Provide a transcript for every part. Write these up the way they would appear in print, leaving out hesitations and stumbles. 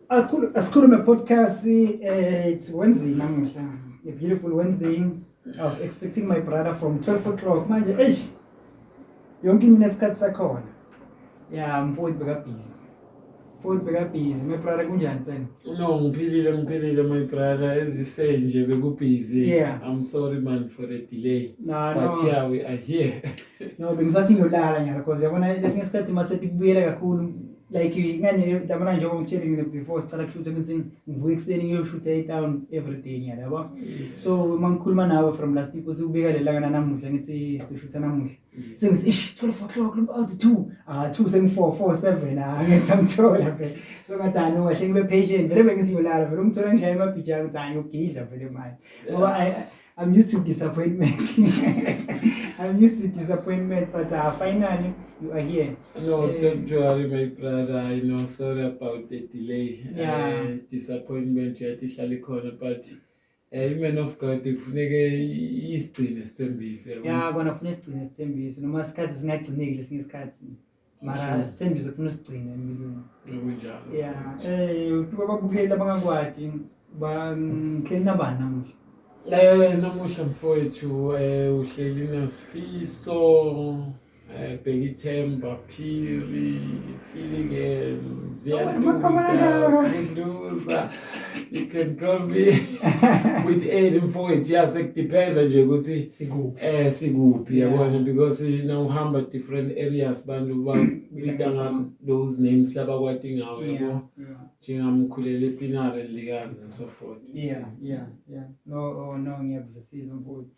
Asikhulume podcast. It's Wednesday namuhla. A beautiful Wednesday. I was expecting my brother from 12 o'clock. Manje eish. Yonke into inesikhathi sakhona. Yeah, mfowethu beka busy. Mfowethu beka busy. My brother, kunjani phela? No, ngiphilile, ngiphilile, my brother. As you say nje, bekubhizi. I'm sorry, man, for the delay. No, but no. Yeah, we are here. No, bengisathi ngiyolala nyala because yabona lesinye isikhathi mase kubuyela kakhulu, like ngane yabona njengoba ngitshele mina before sicala kushutha ukuthi ngivuka ekuseni ngiyoshutha e-town every day nyala, yabo. So uma ngikhuluma nawe from last week uthi ubeka le langa namuhla, ngithi sizoshutha namuhla. Sengithi ish, 12 o'clock lo out 2, ah, 2 sengi 4 4 7, ah, ngeke samthola vele. So ngathi, ah, no, kahle ngibe patient vele, bengithi ngiyolala vele, umthola ngishaya emabhijana ukuthi ah, ngiyogidla vele manje ngoba I'm used to disappointment. I'm used to disappointment, but finally you are here. No, don't worry, my brother. I know, sorry about the delay. Disappointment yathi ihlala ikhona, but i-man of God kufuneke isigcine sithembiso, yabo. Ya, kona kufuna isigcine isithembiso noma isikhathi singagcineki lesinye isikhathi. Mara isithembiso kufuna usigcine empilweni. Kunjalo. Yeah, tuba babukeli abangakwati ba ngihleli nabani namuhla? Namuhla mfowethu, uhleli noSifiso Bhekithemba Phiri Filiken. Amagama lawa. Ziyaduza. You can call me with any, mfowethu. Yeah, sekudependa nje ukuthi Sikuphi? Sikuphi, yabona, because now uhamba different areas, bantu babita nga those names labakwati ngawo, yabo. Njengamkhulele ePienaar, Likazi and so forth. Yeah. No, oh, no, ngiyakuvisisa, mfowethu.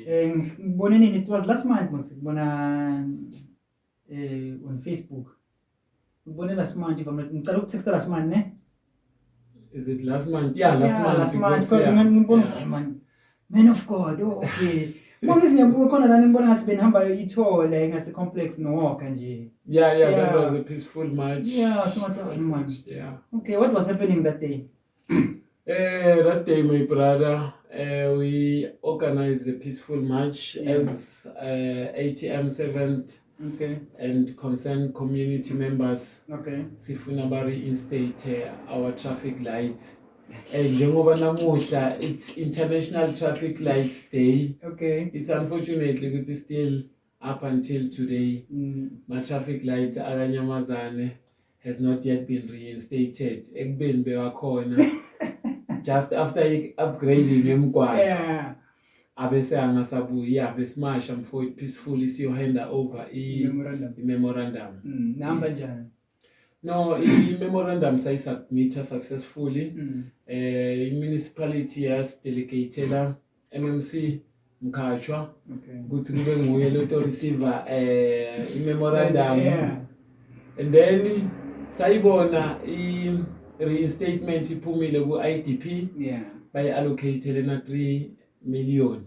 Yes. Ngibone nini? It was last month mos ngibona on Facebook. Ngibone last month, if I'm not, ngicela ukutexta last month, ne? Is it last month? Yeah, last Yeah, month. last month because, because ngibona ukuthi, hayi man, man of God. Oh, okay. Uma ngithi ngiyabuka khona lana, ngibona ngathi benihamba ithole ngase complex nowalka nje. Yeah, that was a peaceful march. Yeah, so ngathi, hayi man. Okay, what was happening that day? That day, my brother, we organized a peaceful march as ATM 7th and concerned community members. Sifuna ba reinstate our traffic lights. Njengoba namuhla it's International Traffic Lights Day. It's unfortunately ukuthi still up until today ma traffic lights akanyamazane has not yet been reinstated ekubeni bewakhona just after upgrading emgwaqo, abese angasabuyi. Yeah, besimasha, mfowethu, peacefully siyohanda over Memorandum. I-memorandum. Nahamba Yes. njani? No, i-memorandum sayisubmitha successfully. I-municipality yasidelegate-ela MMC Mkhatshwa ukuthi kube nguye lo receiver i-memorandum. And then sayibona i-reinstatement iphumile ku-IDP, bayi-allocate lena 3 million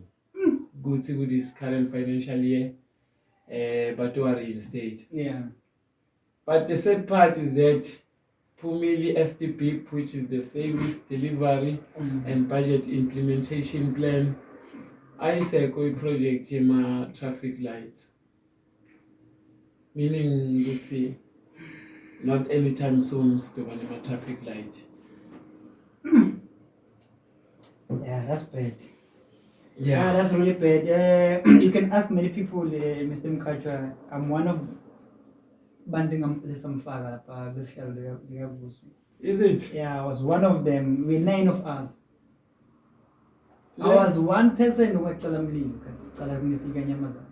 kuthi ku this current financial year batowa reinstate. But the sad part is that phumile SDB, which is the service delivery and budget implementation plan, ayisekho i-project yema traffic lights, meaning ukuthi not anytime soon sizoba nema traffic light. Yeah, that's bad. Yeah, that's really bad. You can ask many people, Mr. Mkhatshwa. I'm one of bantu engamfaka lapha kwisihlalo likaVusi. Is it? Yeah, I was one of them. We're nine of us. I was one person owacala mlilo khathi sicala kumisa ikanyamazane.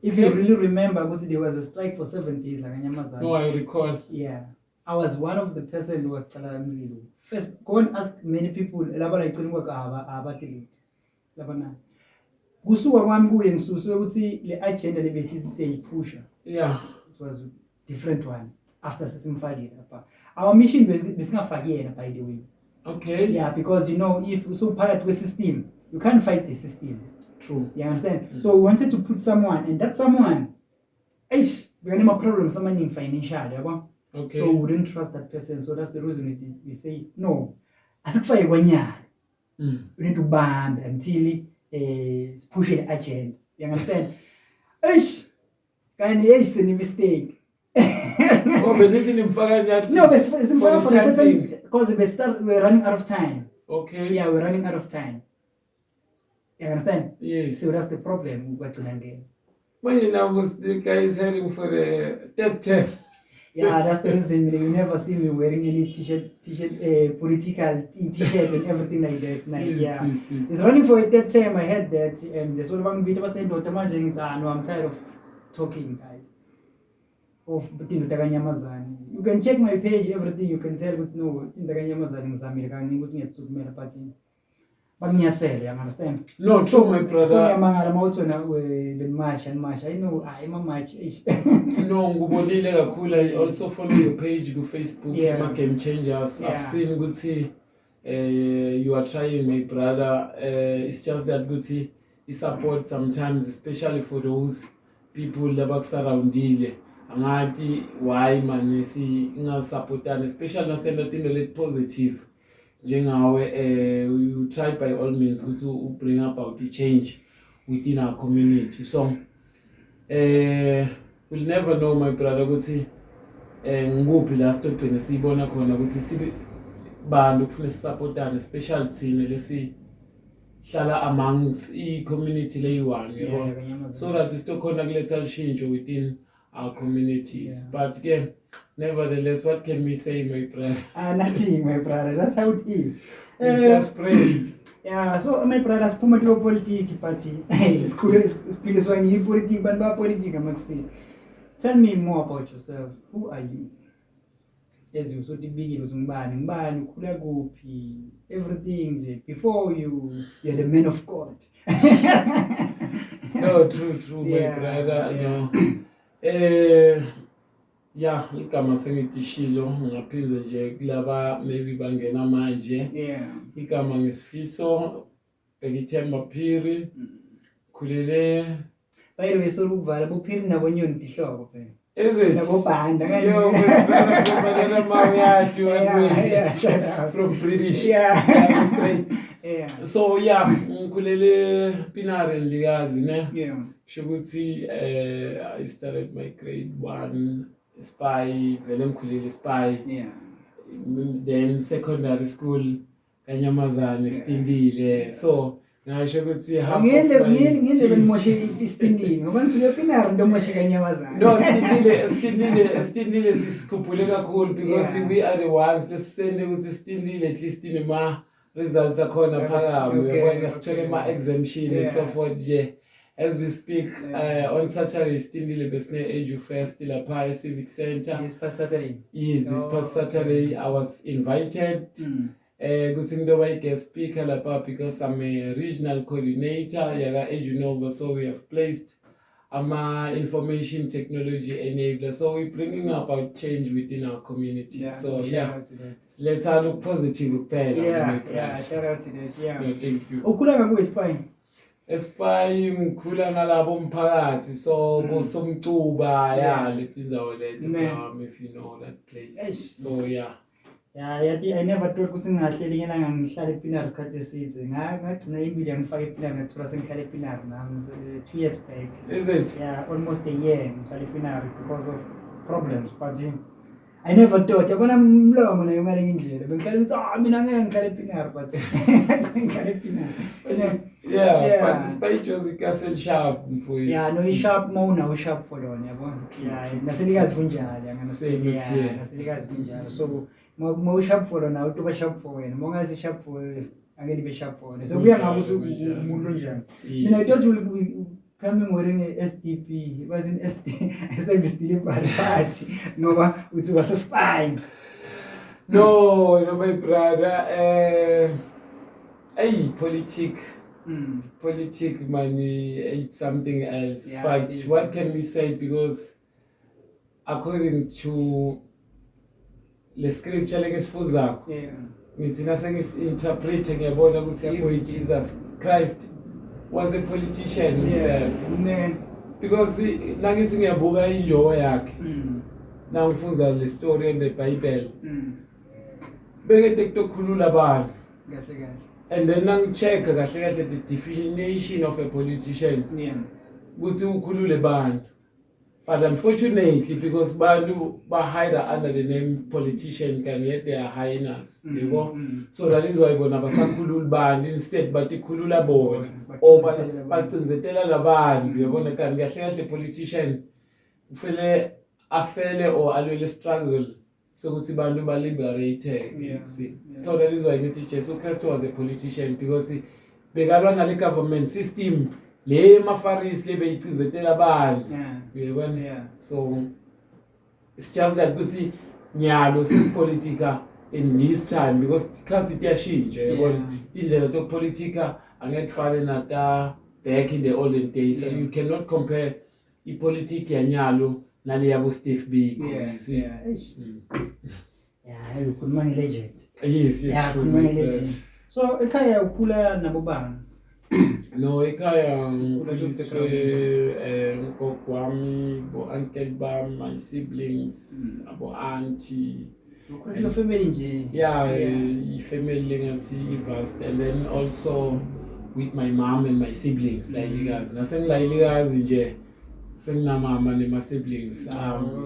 If you really remember ukuthi there was a strike for 7 days la kanyamazane. No, I recall. Yeah. I was one of the person who wacala mlilo. First, go and ask many people laba la icela kwakho abadelete. Laba na. Kusuka kwami kuye ngisuswe ukuthi le agenda le besithi siyayiphusha. It was a different one after sesimfakile lapha. Our mission besingafaki yena, by the way. Yeah, because you know if usuphakathi kwe-system, you can't fight the system. True. You understand? Mm. So we wanted to put someone, and that someone, eish, bekanema-problems amaningi financial, yabo. So we wouldn't trust that person. So that's the reason we say, no, asikufake kwanyana. We need to ubambe until siphushe le agenda. You understand? Eish, kanti eish, sene mistake. Oh, benithi nimfaka nyathi. No, besimfaka for the a time certain being. because we're running out of time. Okay. Yeah, we're running out of time. You understand? Yes. So that's the problem kwagcina ngena. Manje now the guy is heading for the third term. Yeah, that's the reason you never see me wearing any t-shirt, political t-shirt and everything like that. Like, Yes, yeah. yes. He's running for a third term. I heard that, and the sort of bangibita basendoda manje ngithi, ah no, I'm tired of talking, guys. Of Tindoda kaNyamazane. You can check my page, everything you can tell ukuthi no, Tindoda kaNyamazane ngizamile kaningi ukuthi ngiyathukumela, but bakunyathele, you understand? No, true, my So brother. ngiyamangala uma uthi wena benimasha nimasha. I know, hayi ama-march, eish. No, ngubonile kakhulu. I also follow your page ku Facebook, Ema Game Changers. Yeah. I've seen ukuthi you are trying, my brother. It's just that ukuthi i-support sometimes, especially for those people labakusurroundile. Angathi why man singasupportani, especially nasenta tinto leti positive njengawe, you try by all means ukuthi u bring about a change within our community. So we'll never know, my brother, ukuthi ngikuphi la sitogcina siyibona khona ukuthi sibe bantu kufanele sisupportane, especially thina lesi hlala amongst i-community leyi-one, yabo, Yeah, kaNyamazane. so that sitokhona kuletha lishintsho within our communities. Yeah. But ke nevertheless, what can we say, my brother? Ah, nothing, my brother. That's how it is. We just pray. Yeah, so my brother, siphuma kulo politiki, but sikhule siphiliswa ngiyipolitiki, bantu bapolitiki amakusini. Tell me more about yourself. Who are you? As you sothi kubikile ukuthi ngubani, ngubani, ukhula kuphi, everything nje before you're the man of God. No, true, my brother. No. Yeah, igama sengitishilo, ngaphinze nje kulaba maybe bangena manje. Igama ngesifiso Bekithemba Phiri, khulele. By the way, sorry ukuvala, boPhiri nabonyoni tihlobo phela. Is it? Nabobhanda kanye. Yo, my brother from another Mawiyati, one Yeah, way. yeah, shout out. From British. Yeah. Straight. So yeah, ngikhulele Pienaar Likazi, ne. Kusho ukuthi I started my grade 1 Spy, vele ngikhulele Spy. Then secondary school kaNyamazane, Stindile. So ngasho ukuthi half of Ngiyende my ngiyende team- benimoshe isitindini ngoba nisuke ePienaar into omoshe kaNyamazane. No, Stindile sisikhuphule kakhulu because we are the ones lesisende ukuthi Stindile at least inema results akhona phakame, uyabona, sithole ama exemption and so forth nje. As we speak, on Saturday Stindile besine Edu Fest lapha e Civic Center. This past Saturday. Yes, this past Oh, Saturday okay. I was invited ukuthi ngizoba i-guest speaker lapha because I'm a regional coordinator yaka EduNova, so we have placed ama information technology enabler, so we're bringing about change within our community. Yeah, So shout yeah, out to that. let's look positive kuphela, my brother. Yeah, shout out to that. Yeah. No, thank you. Ukhula ngakuwe Spy? Espy ngikhula ngalabo umphakathi, so bosomcuba, yeah, letindzawo leto, Ne. if you know that place. Eish. So yeah. Yeah, yathi I never thought ukuthi ngingahleli ngelanga ngihlale ePienaar isikhathi eside. Ngagcina impilo yangifaka ePienaar, ngathola sengihlala ePienaar nami 2 years back. Is it? Yeah, almost a year ngihlala ePienaar because of problems, but I never thought, yabona umlomo nayo ngale indlela. Bengihlala ukuthi mina ngeke ngihlale ePienaar, but ngihlale ePienaar. Yeah, Yeah. but Spy Jozi Castle sharp mfowethu. Yeah, no, i-sharp uma unawo i-sharp for lona, yabona. True, Yeah, true. naselikazi kunjalo, yangana. Same as Yeah, here. naselikazi kunjalo. So uma u-sharp for lona, utoba sharp for wena. Uma ungasi sharp for angeke ibe sharp for wena. So kuya Kunjalo, ngakuthi kunjalo. umuntu onjani. Yes. Mina I thought you will coming wearing a SDP, was in SD, Service Delivery Party, ngoba uthi wase-spy. No, my brother. Hey, politic. Politic money, it's something else. Yeah, But it is. what can we say? Because according to the scripture lengisifundzako, ngithi nasengisi-interpret ngiyabona ukuthi even Jesus Christ was a politician himself. Ne. Because nangithi ngiyabuka injongo yakhe, nangifundza le story in the Bible, bekade kutokhulula abantu. Kahle kahle. And then nangi-check kahle kahle the definition of a politician, ukuthi ukhulule abantu. But unfortunately, because bantu ba-hide under the name politician, can yet they are hyenas, yabo. So that is why bona basakhulula bantu, instead batikhulula bona or Bacinzetela abantu. Bacinzetela labantu, uyabona. Kanti kahle kahle politician kufanele afele or alwele struggle sokuthi bantu ba-liberated, you see. So that is why ngithi Jesu Christ was a politician, because bekalwa nale government system le emafarisi le beyicinzetela abantu, uyabona. So it's just that ukuthi nyalo sesipolitika in this time, because ikhathi tiyashintsha, yabona. Tindlela tokupolitika angeke kufane nata back in the olden days. So you cannot compare ipolitiki yanyalo nale yabo Steve Biko, you see. Eish. Yeah, hey, ukhuluma nge-legend. Yes, true, ukhuluma my nge-legend. brother. So ekhaya ukhula nabo bani? No, ekhaya Ukhula ngikhuliswe ku-background. Ugogo wami, bo-uncle bami, my siblings, abo auntie. Ukhula kulo family nje? Yeah, i-family lengathi i-vast, and then also with my mom and my siblings, layilikazi nasengilayilikazi nje, senginamama nema-siblings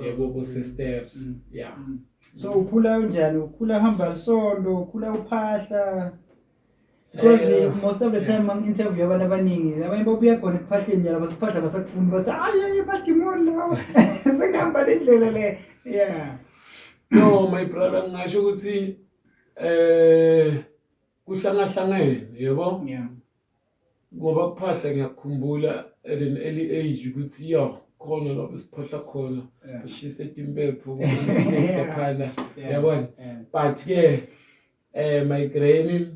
yebo, bo-sister. Yeah. So ukhula kanjani? Ukhula uhamba lisondo, ukhula uphahla? Because most of the time mangi-interview abantu abaningi, abanye babuya khona ekuphahleni njalo, basaphahla basakufuni, bathi hayi hayi, badimoni lawa, sengihamba le ndlela le, yeah. No, my brother, ngingasho ukuthi kuhlangahlangene, yebo. Ngoba kuphahla ngiyakhumbula at an early age ukuthi ya khona lapho siphahla khona, sishise timpepho laphana, yabona. But ke my granny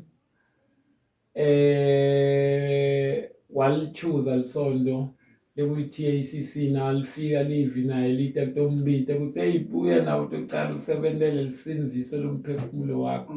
walichuza lisondo lekuyi-TACC, nalifika livi naye lita kutombita ukuthi hey, buya nawe utocala usebentele lisindziso lomphefumulo wakho.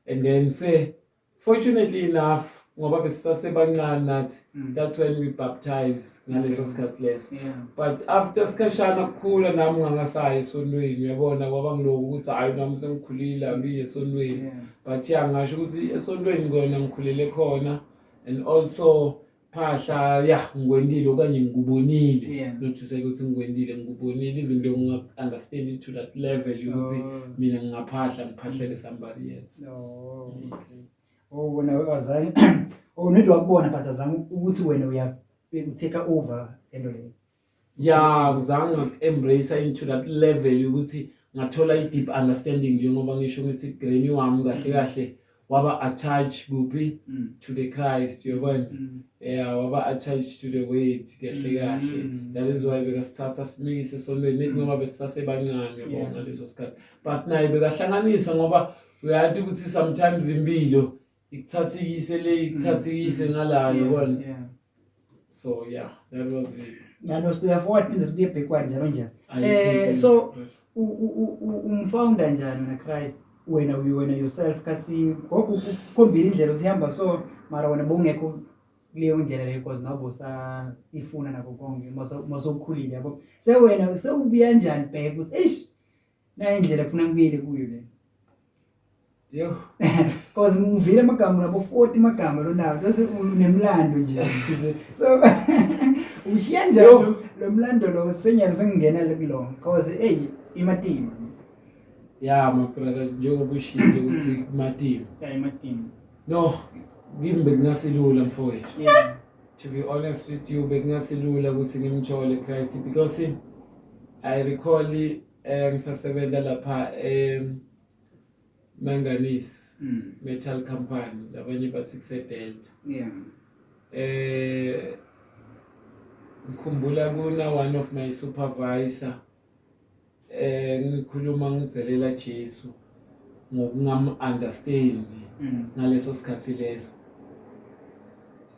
And then say, fortunately enough, ngoba besisasebancane nathi, that's when we baptize ngaleso sikhathi leso. But after sikhashana kukhula nami ngangasayi esontweni, uyabona, kwaba ngilokhu ukuthi hhayi, nami sengikhulile, angiye esontweni. But yeah, ngasho ukuthi esontweni kona ngikhulele khona, and also phahla, yeah, ngikwendile okanye ngikubonile. Not to say ukuthi ngikwendile, ngikubonile, even though nginga-understand to that level yokuthi mina ngingaphahla ngiphahlele somebody else. Oh, Yes. okay. Oh, wena azange, oh, nedi wakubona, but azange ukuthi wena uya take over lento leyo. Yeah, ngizange ngaku-embrace into that level yokuthi ngathola i-deep understanding, njengoba ngisho ngithi granny wami kahle kahle waba attached kuphi? To the Christ, uyabona. Yeah, waba attached to the word kahle kahle. That is why bekasithatha simikise esontweni nethi ngoba besisasebancane, uyabona, ngaleso sikhathi. But naye bekahlanganisa, ngoba uyazi ukuthi sometimes impilo ikuthathikise le, ikuthathikise ngala, uyabona. So yeah, that was it. Yeah, no, siya forward, phinde sibuye backward, njalo njalo. Ayikho So inkinga. Umfounder njani wena Christ, wena yourself, kasi gogo ukukhombile indlela usihamba, so mara wena bowungekho kuleyo ndlela leyo, because nawe bosa ifuna nako konke masowukhulile, yabo. Sewena sewubuya njani back ukuthi eish, nayi indlela kufuna ngibuyele kuyo le? Yo. Because ngivile amagama nabo 40 amagama lonawo, bese unemlando nje thize, so ushiya njani Yo. lo mlando lo, senyalo sengingena kulo, because hey, imatima. Yeah, my brother, njengoba ushilo ukuthi kumatima. Yeah, imatima. No, kimi bekungasilula, mfowethu. To be honest with you, bekungasilula ukuthi ngimthole Christ, because I recall ngisasebenza lapha Manganese Metal Company, labanye bathi kuse Delta. Ngikhumbula kuna one of my supervisor, ngikhuluma ngidzelela Jesu ngokungam understand ngaleso sikhathi leso.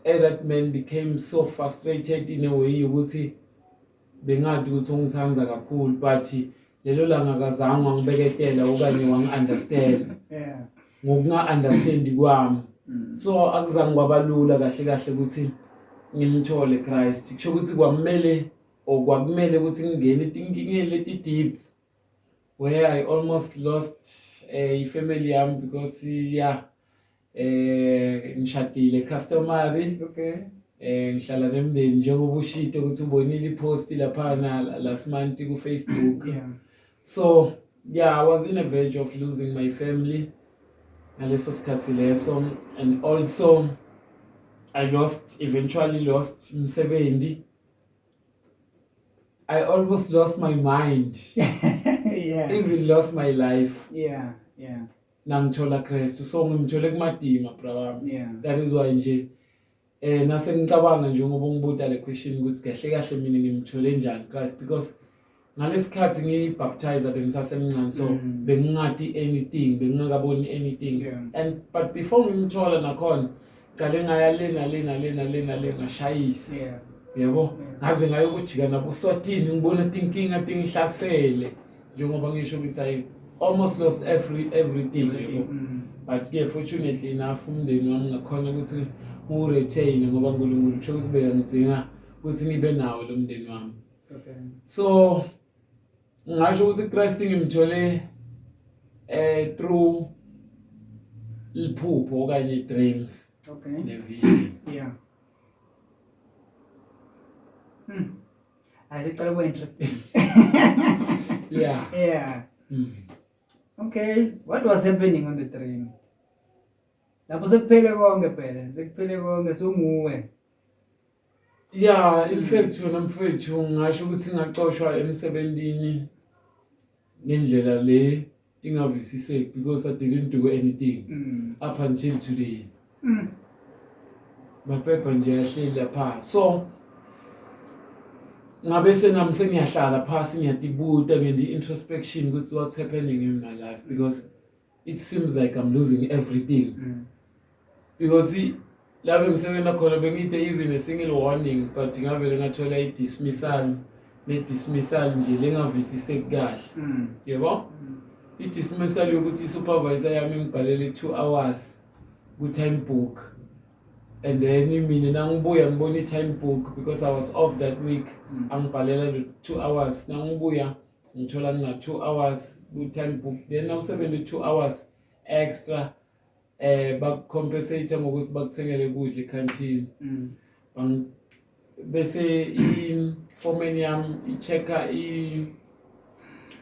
That man became so frustrated in a way ukuthi bengathi ukuthi ungithanda kakhulu, but lelo langa akazange wangibeketela okanye wangi-understand ngokunga-understandi kwami. So akuzange kwabalula kahle kahle ukuthi ngimthole Christ. Kusho ukuthi kwamele or kwakumele ukuthi ngingene etinkingeni leti deep, where I almost lost ifamily yami, because yeah, ngishadile customary. Ngihlala nemndeni njengoba ushito ukuthi ubonile ipost laphana last month ku Facebook. So yeah, I was in a verge of losing my family ngaleso sikhathi leso, and also I lost eventually lost umsebenzi. I almost lost my mind. Even lost my life. Nangithola Kristu, so ngimthole kumadima, bra wami. That is why nje nase ngicabanga njengoba ungibuta le question ukuthi kahle kahle mina ngimthole njani Christ, because ngalesikhathi ngibaptize bengisasemncane, so bengingati anything, bengingakaboni anything. And but before ngimthola nakhona cale ngaya le nale nale nale nale, ngashayisa. Yabo, ngaze ngayokujika nabo Swatini, ngibona tinkinga tingihlasele, njengoba ngisho ukuthi I almost lost everything, yabo. But ke fortunately enough umndeni wami ngakhona ukuthi ngiwuretain, ngoba uNkulunkulu kusho ukuthi bekangidzinga ukuthi ngibe nawo lo mndeni wami. So ngingasho ukuthi Christ ngimthole through iphupho okanye dreams ne-vision. Yeah. Asicala kuba interesting. Okay, what was happening on the dream? Lapho sekuphele konke phela, sekuphele konke, sunguwe. Yeah, in fact wena mfethu, ngingasho ukuthi ngaxoshwa emsebenzini ngendlela le ingavisiseki because I didn't do anything up until today. Maphepha nje ahleli lapha. So ngabe senami sengiyahlala phasi, ngiyatibuta, ngenza i-introspection ukuthi what's happening in my life, because it seems like I'm losing everything. Because la bengisebenza khona bengide even a single warning, but ngavele ngathola i-dismissal, ne-dismissal nje lengavisiseki kahle. Yebo? I-dismissal yokuthi i-supervisor yami ingibhalele 2 hours ku-time book. And then mina nangibuya ngibona i-time book, because I was off that week. Angibhalela lo 2 hours. Nangibuya ngithola ngina 2 hours ku-time book. Then nawusebenza 2 hours extra, bakucompensate ngokuthi bakuthengele ukudla ecanteen. Bese i-foreman yami i-checka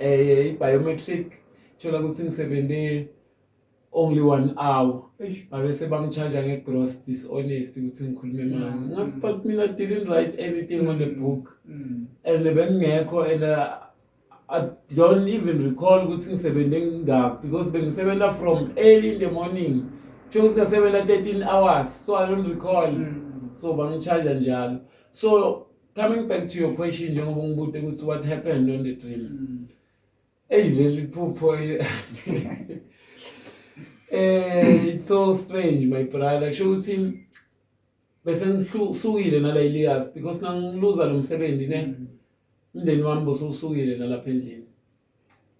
i-biometric, thola ukuthi ngisebenze only 1 hour. Eish. Babese bangicharge nge-gross dishonest ukuthi ngikhulume manga. Ngathi, but mina didn't write anything on the book. And bengingekho, and I don't even recall ukuthi ngisebenze ngaphi, because bengisebenza from early in the morning. Kusho ukuthi ngasebenza 13 hours, so I don't recall. So bangicharge njalo. So coming back to your question, njengoba ungibude ukuthi what happened on the dream. Hey, leli phupho, it's so strange, my brother. Kusho ukuthi bese ngisukile nala Elias, because nangiluza lo msebenzi ne, umndeni wami bosewusukile nalapha endlini.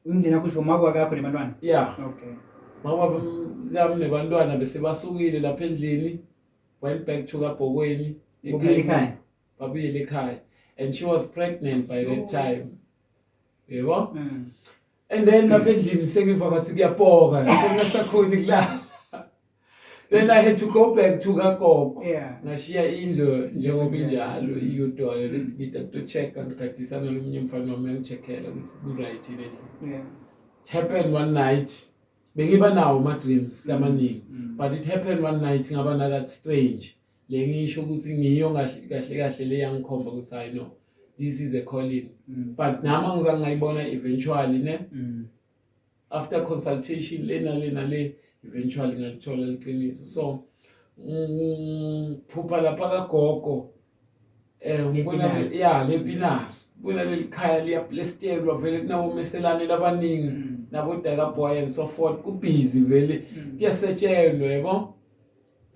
Umndeni wakho usho umama wakho nebantwana? Yeah. Okay. Mama bami nebantwana bese basukile lapha endlini, went back to kaBhokweni. Babuyele ekhaya. Babuyele ekhaya. And she was pregnant by that time. Yebo? And then lapha endlini sengiva ngathi kuyapoka, sengingasakhoni kulala. Then I had to go back to kagogo. Ngashiya indlu njengoba injalo iyodwa, ngida to check, ngigadisana nomunye umfana wami, ngicheckela ukuthi ku right yini endlini. It happened one night. Bengiba nawo ama dreams lamaningi. But it happened one night ngaba na that strange. Le ngisho ukuthi ngiyo kahle kahle kahle le yangikhomba ukuthi I know this is a calling. But nami angizange ngayibona eventually ne. After consultation le nale nale, eventually ngalithola liqiniso. So ngiphupha lapha kagogo, ngibona Lepinari. Ya, lepinari. Ngibona leli khaya liyaplestelwa vele, kunabomeselane labaningi, nabo Daka boy and so forth, kubhizi vele, kuyasetshenwa, yabo.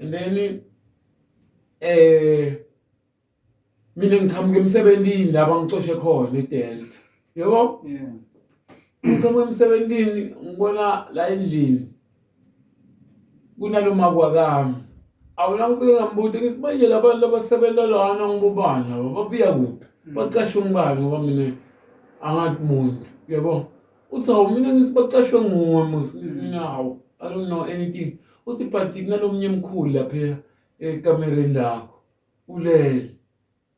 And then mina ngiqhamuka emsebenzini la bangixoshe khona eDelta, yabo. Ngiqhamuka emsebenzini, ngibona la endlini kunalomakwakami. Awuna ngifike ngambuta ngithi manje labantu abasebenza lana ngibobani laba, babuya kuphi, bacashwe ngubani, ngoba mina angathi muntu, yabo. Uthi hawu, mina ngithi bacashwe nguwe mos. Ngithi mina hawu, I don't know anything. Uthi but kunalomunye mkhulu lapha ekamereni lakho. Ulele.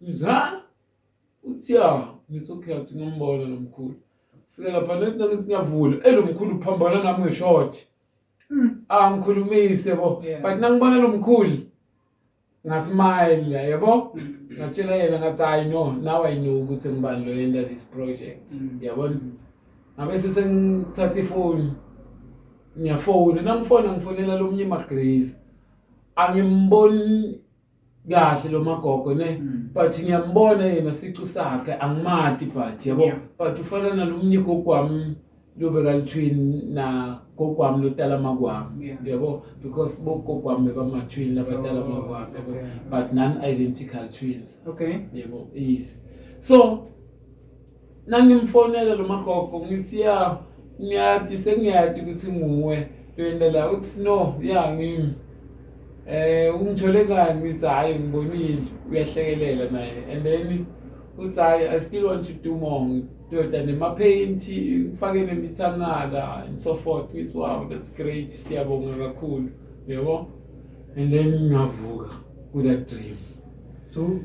Ngithi ha? Uthi ya, ngithi okay, athi ngimbona lo mkhulu. Fika lapha nethi ngithi ngiyavula, eh lo mkhulu uphambana nami ngeshort. Angikhulumise bo. But nangibona lo mkhulu ngasmile yabo. Ngatshela yena ngathi hayi no, now I know ukuthi ngibani lo yenda this project. Yabona? Ngabe sengithatha ifoni ngiyafona, nangifona ngifonela lo mnye Magrace. Angimboni kahle lo magogo ne, but ngiyambona yena sicu sakhe, angimati but yabo, but ufana nalomnye gogo wami lobekali-twin na gogo wami lotala makwami, yabo, because bogogo wami bebama-twin labatala makwami, yabo, but non-identical twins. Yebo, yes. So nangimfonela lo magogo ngithi ya, ngiyati sengiyati ukuthi nguwe loyenda la. Uthi no, ya, ngimi. Ungithole kani? Ngithi hayi, ngibonile. Uyahlekelela naye and then uthi hayi, I still want to do more, ndoda, nema-paint, ngifake nemithangala and so forth. Ngithi wow, that's great, siyabonga kakhulu, yabo. And then ngavuka ku-that dream. So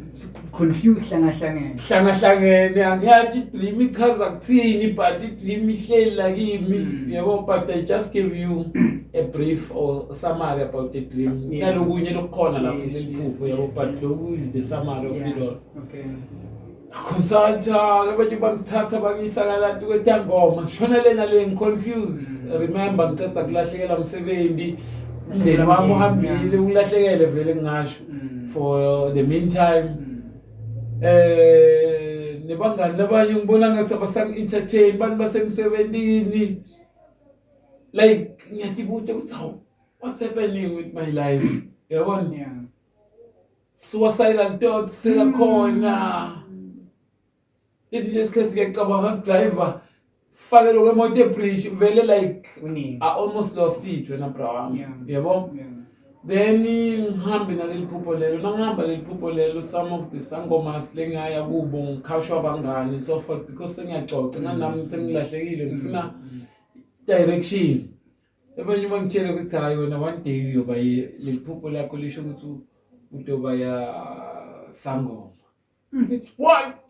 confused, hlangahlangene. Hlangahlangene, angiyazi i-dream ichaza kuthini, but i-dream ihleli la kimi, yabo. But I just give you a brief or summary about the dream. Nalokunye lokukhona lapho kuleli phupho, yabo, but lokhu is the summary of it all. Consulta abanye, bangithatha bangiyisa kalati kwetangoma, ngishona lena le, ngi-confused. Remember, ngiceda kulahlekela umsebenzi, umndeni wami uhambile, ungilahlekele vele ngingasho for the meantime. Nebangani labanye ngibona ngathi abasangi-entertain, bantu basemsebentini. Like ngiyatibuta ukuthi hawu, what's happening with my life, yabona? Suicidal thoughts sekakhona. Izinto esikhathi ngiyacabanga kudrayiva, fake lokho emoto ebridge vele, like Kuningi. I almost lost it wena bra wami, yabo. Then ngihambe naleli phupho lelo, nangihamba leli phupho lelo, some of the sangomas lengaya kubo, ngikhashwa abangani and so forth, because sengiyacoca nganami, sengilahlekile, ngifuna direction. Abanye bangitshela ukuthi hayi wena, one day uyoba leli phupho lakho lisho ukuthi utoba ya sangoma. It's what,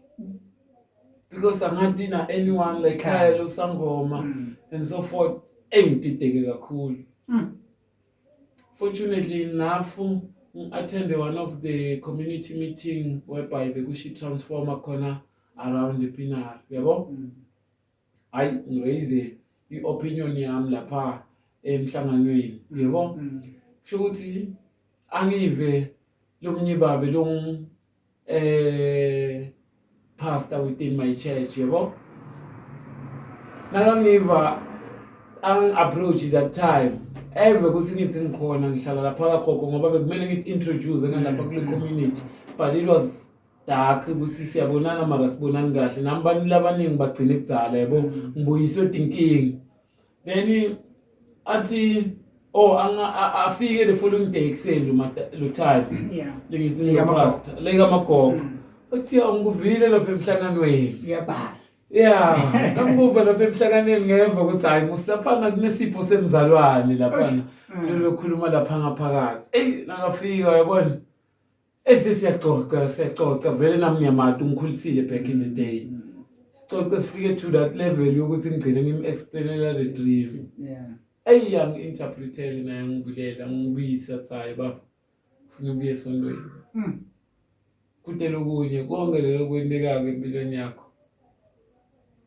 because angathi na anyone like ekhaya lo sangoma and so forth. Engidideke kakhulu. Fortunately enough, ngi-attend one of the community meeting whereby bekusho i-transformer khona around the Pienaar, yabo. Hayi, ngiraise i-opinion yami lapha emhlanganweni, yebo. Kusho ukuthi angive lomunye babe lo pastor within my church, yebo. Nakangiva angi-approach that time, eve ukuthi ngithi ngikhona, ngihlala lapha kagogo, ngoba bekumele ngithi introduce ngalapha kule community, but it was dark ukuthi siyabonana mara sibonani kahle nami. Abantu labaningi bagcine kudzala, yabo. Ngibuyiswe tinkinga. Then athi oh, afike the following day ekuseni lo time lengithi ngiyapastor lekamagogo. Uthi ngikuvile lapha emhlanganweni. Uyabhala. Ya, ngangikuva lapha emhlanganweni, ngeva ukuthi hayi musi laphana kunesipho semzalwane laphana lokhuluma lapha ngaphakathi. Eyi, nakafika uyabona esesiyacoca, siyacoca vele, nami ngiyamati, ungikhulisile back in the day. Sicoce sifike to that level yokuthi ngigcine ngim-explainela the dream. Eyi, angi-interpretele naye, ngibulela, ngibuyisa, athi hayi baba, ufuna ukuya esontweni. Kude lokunye konke lelo kwentekayo empilweni yakho.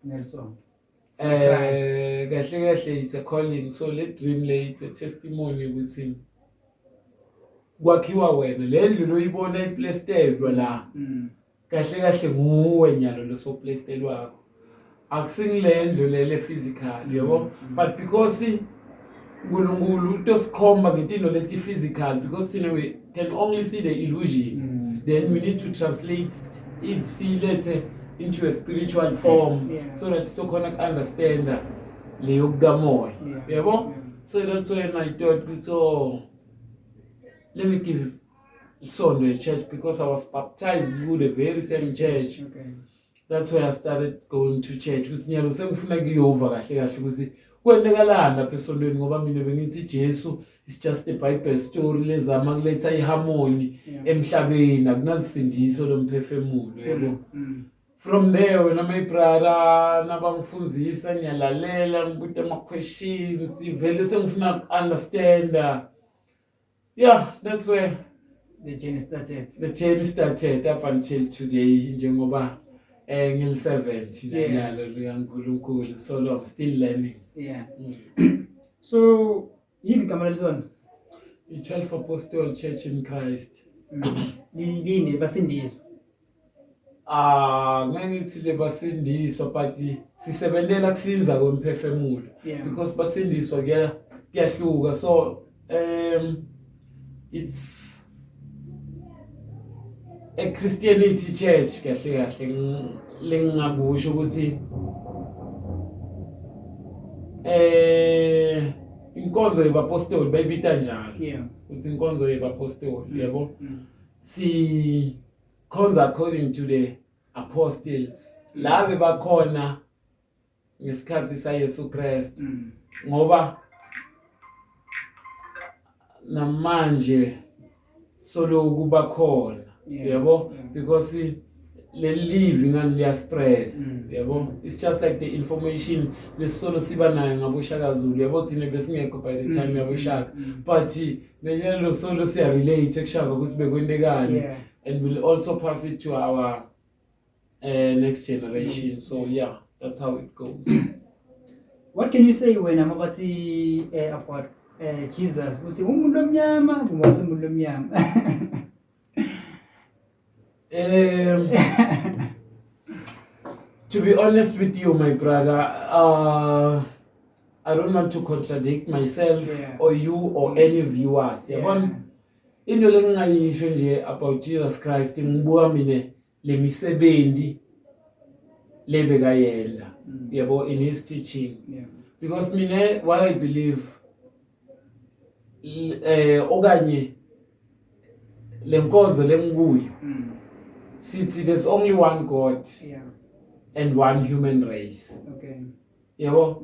Nelson. Kahle kahle it's a calling. So le dream le, it's a testimony ukuthi kwakhiwa wena. Le ndlu loyibona iplestelwa la, kahle kahle nguwe nyalo losoplestelwakho, akusingile ndlu lele physical, yabo. But because uNkulunkulu utosikhomba ngetinto leti physical, because thina we can only see the illusion, then we need to translate it, siyilethe into a spiritual form so that sizokhona ku-understanda leyo kukamoya, yabo. So that's when I thought ukuthi oh, let me give isondo a church, because I was baptized ku the very same church. That's where I started going to church, ukuthi nyalo sengifuna kuyova kahle kahle ukuthi kwentekalani lapha esontweni, ngoba mina bengithi Jesu It's just a Bible story lezama kuletha iharmony emhlabeni, akunalisindiso lomphefumulo, yabo. From there wena, my brother, nabangifundzisa ngiyalalela, ngibuta ama-questions, vele sengifuna ku-understanda. Yeah, that's where the journey started. The journey started up until today, njengoba ngili-servant nalo likaNkulunkulu, so I'm still learning. So yini igama lelisonto? I-12 Apostle Church in Christ. Yini basindiswa? Ah, ngeke ngithi le basindiswa, but sisebentela kusinza kwemphefumulo because basindiswa kuyahluka. So it's a Christianity church kahle kahle, lengingakusho ukuthi inkonzo yebapostoli bayibita njalo ukuthi inkonzo yebapostoli, yabo. Si khonza according to the apostles la bebakhona ngesikhathi saYesu Kristu, ngoba namanje soloku bakhona, yabo, because leli live ngani liya spread, yabo. It's just like the information lesisolo siba nayo ngaboShaka Zulu, yabo. Thina besingekho by the time yaboShaka, but lelo solo siya relate ekuShaka ukuthi bekwentekani and we'll also pass it to our next generation. So yeah, that's how it goes. What can you say wena mabathi about Jesus, ukuthi umuntu omnyama kumbe umuntu omnyama? To be honest with you, my brother, I don't want to contradict myself or you or any viewers, yabona. Into lengingayisho nje about Jesus Christ, ngibuka mina lemisebenzi lebekayenda, yabo, in his teaching, because mina what I believe okanye lenkonzo lengikuyo, sithi there's only one God and one human race, yabo.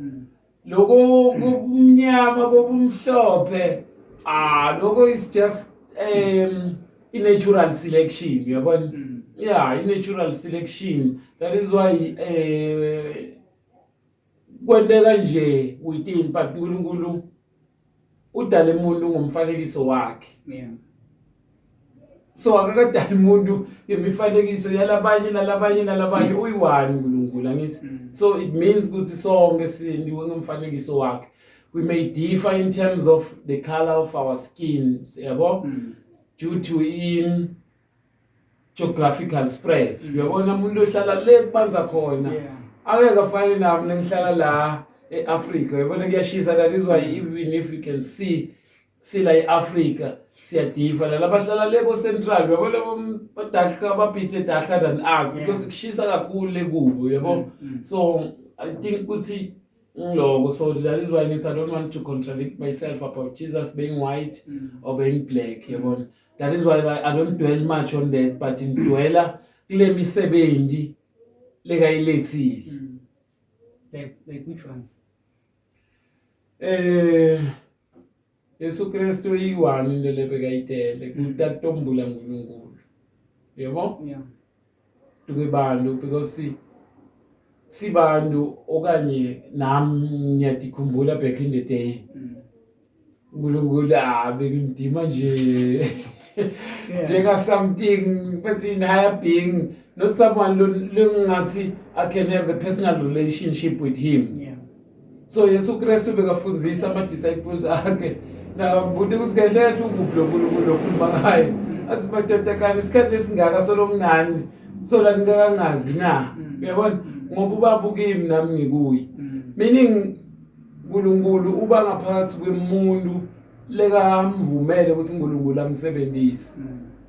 Lokho kubumnyama, kobumhlophe, ah, lokho is just i-natural selection, uyabona. Yeah, i-natural selection. That is why kwenteka nje within, but uNkulunkulu udale umuntu ngomfanekiso wakhe. So akakadali umuntu ngemifanekiso yalabanye nalabanye nalabanye, uyi-one uNkulunkulu, angithi? So it means ukuthi sonke sindiwe ngomfanekiso wakhe. We may differ in terms of the color of our skin, yabo, due to in geographical spread, uyabona. Umuntu ohlala le kubanza khona angeke afane nami nengihlala la e-Africa, uyabona, kuyashisa. That is why even if you can see sila e-Africa siyadifa nalabahlala le ko-Central, uyabona, ba-dark, ababhithe darker than us because kushisa kakhulu le kubo, uyabo. So I think ukuthi ngiloko. So that is why ngithi I don't want to contradict myself about Jesus being white or being black, yabona. That is why I don't dwell much on that, but ngidwela kule misebenzi lekayilethile. Like which ones? Yesu Kristu iyi-one into lebekayitele kutakutombula uNkulunkulu, yabo, tukebantu, because sibantu okanye nami ngiyadikhumbula back in the day, uNkulunkulu, ah, bekimdima nje njenga something but in higher being, not someone lengingathi I can have a personal relationship with him. So Yesu Kristu bekafundzisa ama-disciples akhe nabuti ukuthi kahle kahle ukuphi lo Nkulunkulu lokhuluma ngayo. Athi, "Madoda, kani isikhathi esingaka solo nginani, so la ningakangazi na?" Uyabona? Ngoba uBaba ukimi, nami ngikuye, meaning uNkulunkulu uba ngaphakathi kwemuntu lekamvumele ukuthi uNkulunkulu amsebenzise,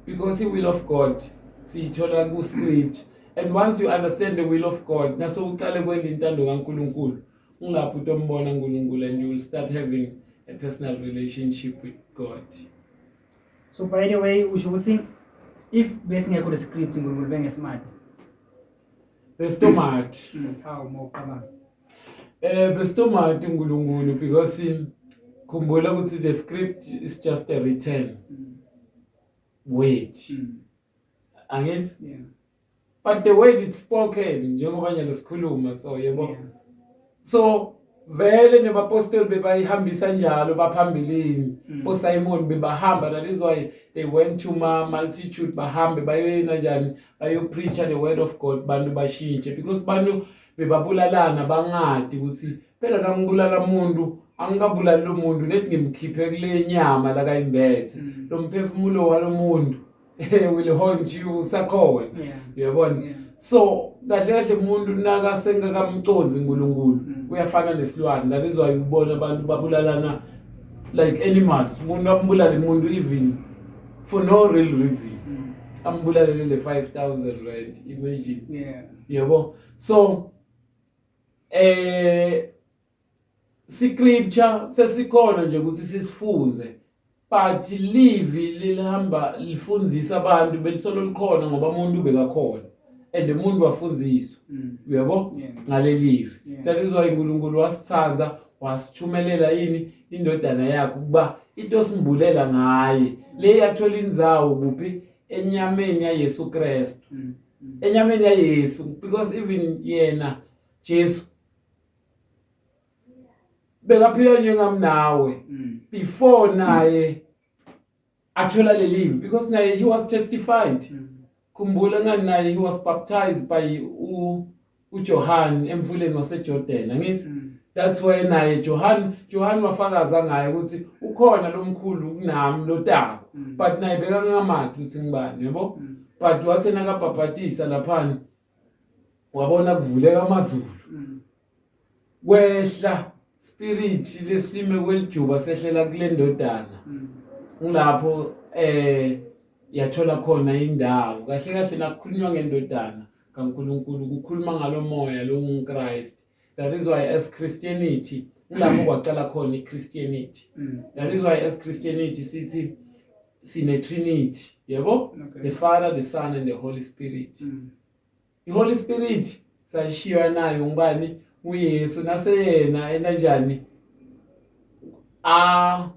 because i-will of God siyithola ku-script, and once you understand the will of God, naso ucale kwenta intando kaNkulunkulu, ungaphi utombona uNkulunkulu and you will start having a personal relationship with God. So by the way, usho ukuthi if besingekho le script, uNkulunkulu bengesmart? Bestomati. How mawuqabanga? Bestomati uNkulunkulu because Khumbula ukuthi the script is just a written word. Angithi? Yeah. But the word it's spoken njengoba nyalo sikhuluma, so yebo. So vele nebapostoli bebayihambisa njalo baphambilini. BoSimon bebahamba, that is why they went to ma multitude, bahambe bayoyena njani, bayopreacha the word of God, bantu bashintshe, because bantu bebabulalana bangadi ukuthi phela nangibulala umuntu, angikabulali lo muntu, nethi ngimkhiphe kule nyama lakayimbethe. Lo mphefumulo walo muntu will haunt you usakhona. Uyabona? Yeah. So kahle kahle umuntu nakasengakamconzi uNkulunkulu uyafana nesilwane. That is why ubona abantu babulalana like animals. Umuntu ambulale umuntu even for no real reason. Ambulalele le 5000 rand, imagine. Yebo, so scripture sesikhona nje ukuthi sisifunze, but livi lihamba lifundzisa abantu belisolo likhona ngoba umuntu bekakhona and umuntu wafundziswa. Uyabo? Yeah. Ngalelivi. Yeah. That is why uNkulunkulu wasithanza, wasithumelela yini, indodana yakhe, ukuba into simbulela ngaye le yathola indzawo kuphi, enyameni yaYesu Kristu. Enyameni yaYesu, because even yena Jesu bekaphila njengami nawe before naye athola lelivi, because naye he was testified. Khumbula ngani, naye he was baptized by uJohn emfuleni waseJordan, angithi? That's why naye Johan wafakaza ngaye ukuthi ukhona lomkhulu kunami lotako. But naye bekangamadi ukuthi ngibani, yabo. But wathi nakabhabhatisa laphana, wabona kuvuleka amazulu, kwehla spirit lesime kwelijuba sehlela kule ndodana. Ngilapho yathola khona indawo. Kahle kahle nakukhulunywa ngendodana kaNkulunkulu, kukhuluma ngalomoya lo unguChrist. That is why as Christianity, ngilapho kwaqala khona iChristianity. That is why as Christianity sithi sine Trinity, yebo, the Father, the Son and the Holy Spirit. I-Holy Spirit sayishiywa nayo ngubani? UYesu. Naseyena enanjani a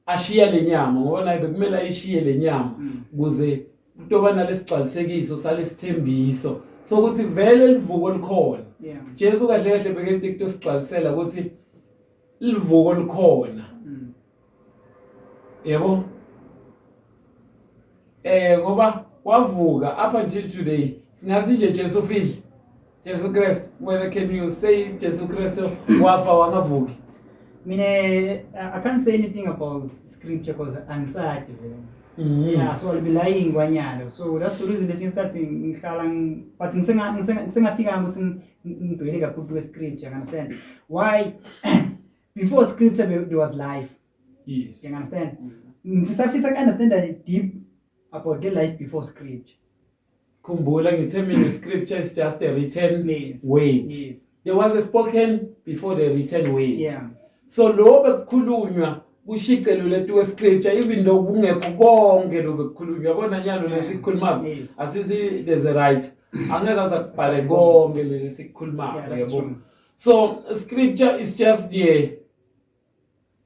ashiya lenyama, ngoba naye bekumele ayishiye lenyama ukuze kutoba nalesigcwalisekiso salesithembiso sokuthi vele livuko likhona. Jesu kahle kahle bekente kutosigcwalisela ukuthi livuko likhona. Yebo, ngoba wavuka. Up until today singathi nje Jesu ufile, Jesu Christ. Wena, can you say Jesu Christ wafa wangavuki? Mina I can't say anything about scripture because angisadi vele. Yeah, so I'll be lying kwanyalo. So that's the reason lesinye isikhathi ngihlala but ngisengafika ukuthi ngibheke kakhulu kwe scripture, you understand? Why? Before scripture there was life. You understand? Ngifisa ku understand deep about the life before scripture. Khumbula ngithe mina scripture is just a written word. There was a spoken before the written word. So lo bekukhulunywa kushicelo letu scripture, even though kungekho konke lo bekukhulunywa, yabona nyalo lesikhulumako. Asithi there's a right, angeke aze akubhale konke lesi sikhulumako. Yeah, that's Yabo. true. So scripture is just the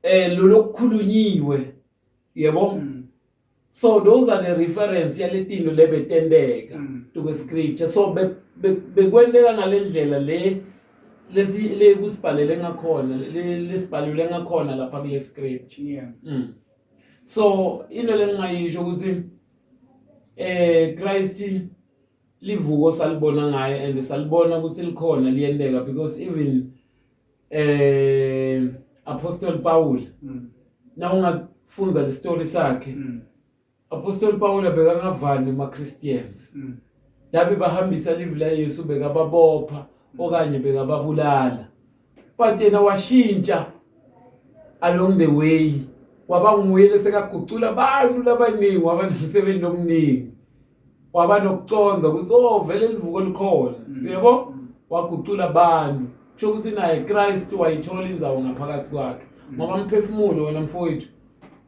lo lokukhulunyiwe, yebo. So those are the reference yaletinto lebetenteka to scripture. So bekwenteka ngalendlela le lesi le kusibhalele ngakhona, lesibhalule ngakhona lapha kule scripture. So into lengingayisho ukuthi Christ livuko salibona ngaye and salibona ukuthi likhona, liyenteka, because even Apostle Paul, na ungafunza le story sakhe, Apostle Paul bekangavani nema Christians. Labe bahambisa livi la Yesu, bekababopha okanye bekababulala, but yena washintsha along the way, kwaba nguye lesekagucula abantu labaningi, waba nomsebenzi omningi, waba nokuconza ukuthi oh, vele livuko likhona. Uyabo? Wagucula abantu, kusho ukuthi naye Christ wayithola indzawo ngaphakathi kwakhe, ngoba umphefumulo wena mfowethu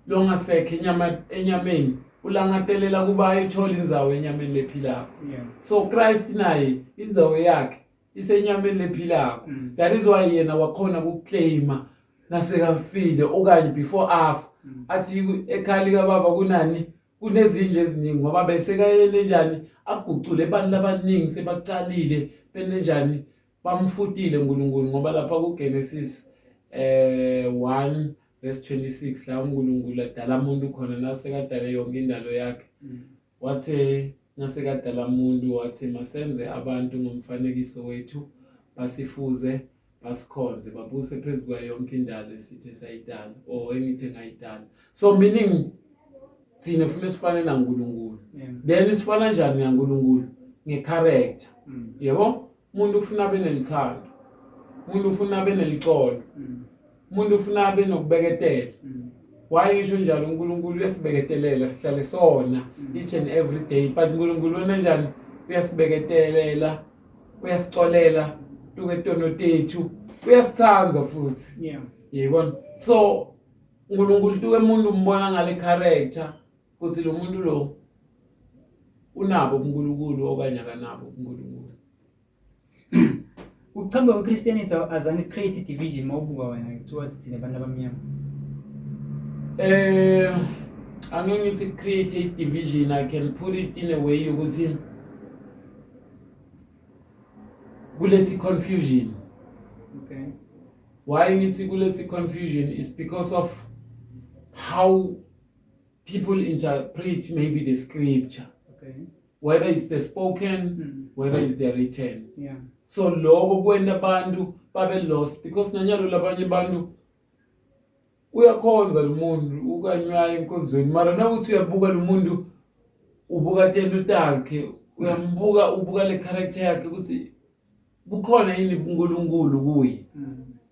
longasekho enyama enyameni ulangatelela kuba ayithola indzawo enyameni lephilako. So Christ naye indzawo yakhe isenyameni lephilako. That is why yena wakhona ukuclaima. Nasekafile okanye before afa, athi ekhaya likababa kunani, kunezindlu eziningi, ngoba besekayele njani agucule abantu labaningi sebacalile benenjani, bamfutile uNkulunkulu. Ngoba lapha kuGenesis 1 verse 26 la uNkulunkulu adala umuntu khona, nasekadale yonke indalo yakhe, wathe nasekadala umuntu wathi, masenze abantu ngomfanekiso wethu, basifuze, basikhonze, babuse phezu kwayo yonke indalo esithe sayidala or engithe ngayidala. So meaning thina kufanele sifane naNkulunkulu. Then sifana njani naNkulunkulu? Nge-character. Yebo, umuntu ufuna abe nelithando, umuntu ufuna abe nelicolo, umuntu ufuna abe nokubeketela. Why ngisho njalo? uNkulunkulu uyasibeketelela, sihlale sona each and every day, but uNkulunkulu wena njani? Uyasibeketelela, uyasicolela tuke tono tethu, uyasithanda futhi. Yibona, so uNkulunkulu tuke umuntu umbona ngale character ukuthi lo muntu lo unabo ubuNkulunkulu okanye akanabo ubuNkulunkulu. Ukuqhamuka kwe-Christianity azange create division mawubuka wena towards thina abantu abamnyama? Angeke ngithi create a division. I can put it in a way ukuthi kuletha confusion. Why ngithi kuletha confusion is because of how people interpret maybe the scripture, whether it's the spoken, whether it's the written. So lokho kwenta abantu babe lost, because nanyalo labanye abantu uyakhonza lo muntu, ukanywa enkonzweni, mara nawuthi uyabuka lo muntu, ubuka tento takhe, uyambuka, ubuka le character yakhe ukuthi bukhona yini uNkulunkulu kuye,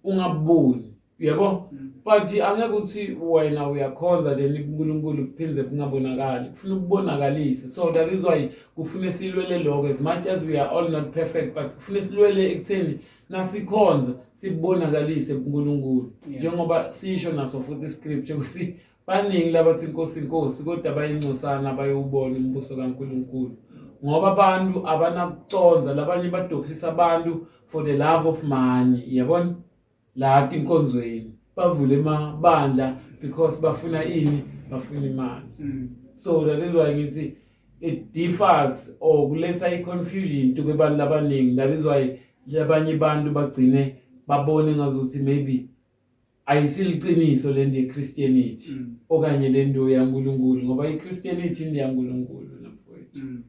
ungaboni, uyabo? But angeke uthi wena uyakhonza then uNkulunkulu kuphindze kungabonakali, kufuna ukubonakalise. So that is why kufune silwele lokho. As much as we are all not perfect, but kufune silwele ekutheni nasikhonza sibonakalise kuNkulunkulu. Njengoba sisho naso futhi scripture ukuthi baningi labathi inkosi, inkosi, kodwa bayincosana bayowubona umbuso kaNkulunkulu, ngoba abantu abanakuconza, labanye badohisa abantu for the love of money, yabona, la inkonzweni bavule emabandla because bafuna ini? Bafuna imali. So that is why ngithi it differs or kuletha i-confusion to kubantu labaningi. That is why labanye abantu bagcine babone ngazuthi maybe ayisiliciniso lento ye-Christianity okanye lento yaNkulunkulu, ngoba i-Christianity into yaNkulunkulu, namfowethu.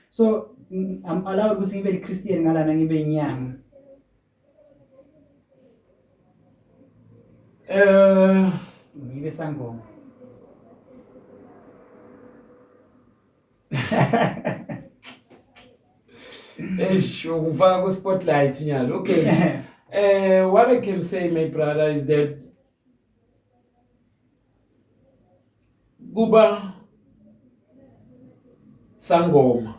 So I'm allowed ukuthi ngibe li-Christian ngalana ngibe inyanga? Ngibe sangoma? Eish, ungifaka ku spotlight nyalo. Okay. What I can say, my brother, is that kuba sangoma,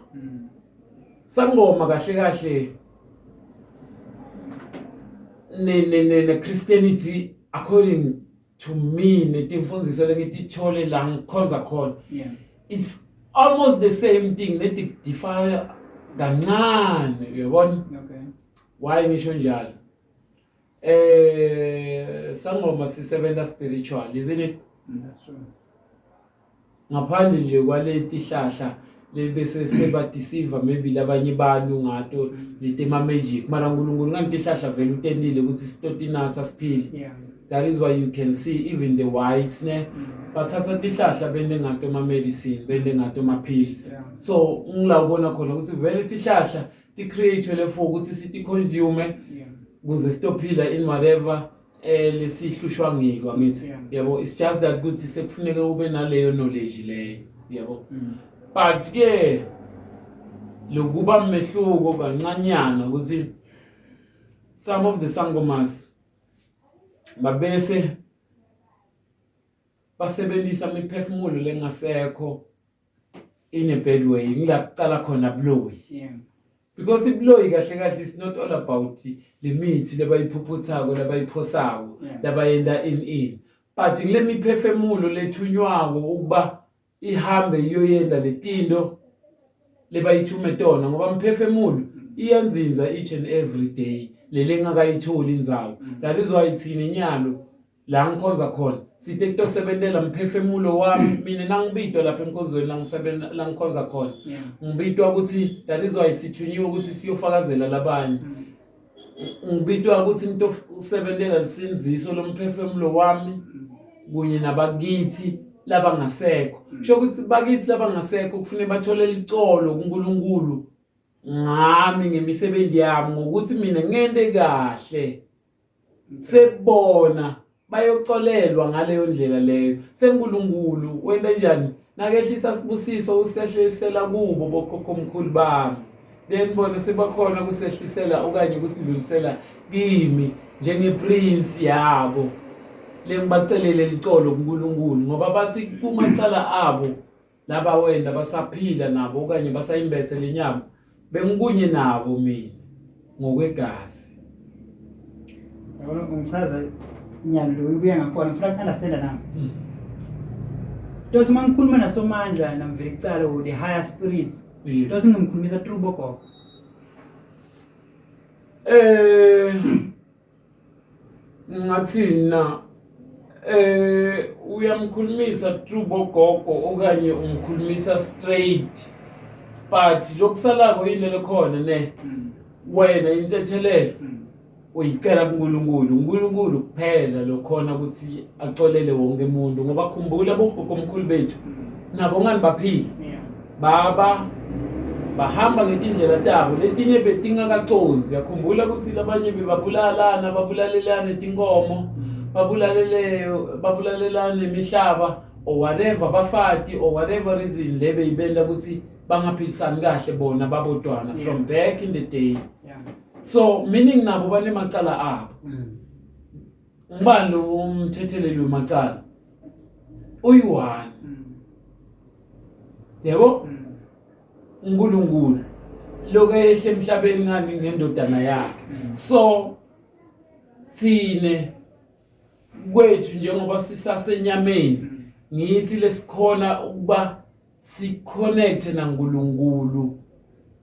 sangoma kahle kahle ne Christianity, according to me, netimfundiso lengitithole la ngikhonza khona, it's almost the same thing, nedi differ kancane, uyabona? Why ngisho njalo? Sangoma sisebenza spiritual, isn't it? Mm, that's true. Ngaphandle nje kwaleti hlahla bese seba-deceive maybe labanye bantu ngato, letema magic, mara uNkulunkulu ngani tihlahla vele utendile ukuthi sitotinatha siphile. That is why you can see even the whites ne bathatha tihlahla bente ngato ama-medicine, bente ngato ama-pills. So ngila ubona khona ukuthi vele tihlahla ti-create for ukuthi sithi-consume ukuze sitophila in whatever lesihlushwa ngiko, angithi? Yabo, it's just that ukuthi sekufuneka ube naleyo knowledge leyo, yabo? But ke lokuba mehluko kancanyana ukuthi some of the sangomas babese basebenzisa imiphefumulo lengasekho in a bad way, ngila kucala khona buloyi. Because ibuloyi kahle kahle is not all about le mithi labayiphuphuthako, labayiphosako, labayenda in, but ngile miphefumulo lethunywako ukuba ihambe iyoyenda letinto lebayithume tona, ngoba mphefumulo. Iyanzinza each and every day leli engakayitholi indzawo. That is why thina nyalo la ngikhonza khona sithe kutosebentela mphefemulo wami mina nangibidwa lapha enkonzweni la ngisebenza la ngikhonza khona. Ngibidwa ukuthi, that is why sithunyiwe ukuthi siyofakazela labanye. Ngibidwa ukuthi ngitosebentela lisinziso lomphefemulo wami kunye nabakithi labangasekho. Kusho ukuthi bakithi labangasekho kufanele bathole licolo kuNkulunkulu ngami, ngemisebenzi yami, ngokuthi mina ngente kahle, sebona bayoxolelwa ngaleyo ndlela leyo. SeNkulunkulu wenta njani nakehlisa sibusiso, usehlisela kubo bokhokhomkhulu bami, then bona sebakhona kusehlisela okanye kusidlulisela kimi njengeprince yabo lengibacelele licolo kuNkulunkulu, ngoba bathi kumacala abo laba wenda basaphila nabo okanye basayimbethe lenyama, bengikunye nabo mina ngokwegazi. Yabona, ungichaza nyalo lo ubuya ngakhona, ngifuna uku-understanda nami. Tosi uma ngikhuluma naSomandla namvele kucala or the higher spirits, tosi ngimkhulumisa through bogogo? Ngathini na, uyamkhulumisa through bogogo okanye umkhulumisa straight, but lokusalako yini lekhona ne wena intethelelo uyicela kuNkulunkulu, uNkulunkulu kuphela lokhona ukuthi axolele wonke umuntu, ngoba khumbula bogogo omkhulu bethu nabo ngani baphila baba bahamba ngetindlela tabo letinye betingakaconzi. Yakhumbula ukuthi labanye bebabulalana, babulalelana tinkomo, babulalele babulalelana imihlaba or whatever, bafati or whatever reason le beyibenda ukuthi bangaphilisani kahle bona babodwana from back in the day. So meaning nabo banemacala abo. Ngibani lo umthetheleli wemacala uyi-one? Yebo, uNkulunkulu lokho ehle emhlabeni ngani ngendodana yakhe. So thine kwethu njengoba sisasenyameni, ngithi lesikhona ukuba siconnect naNkulunkulu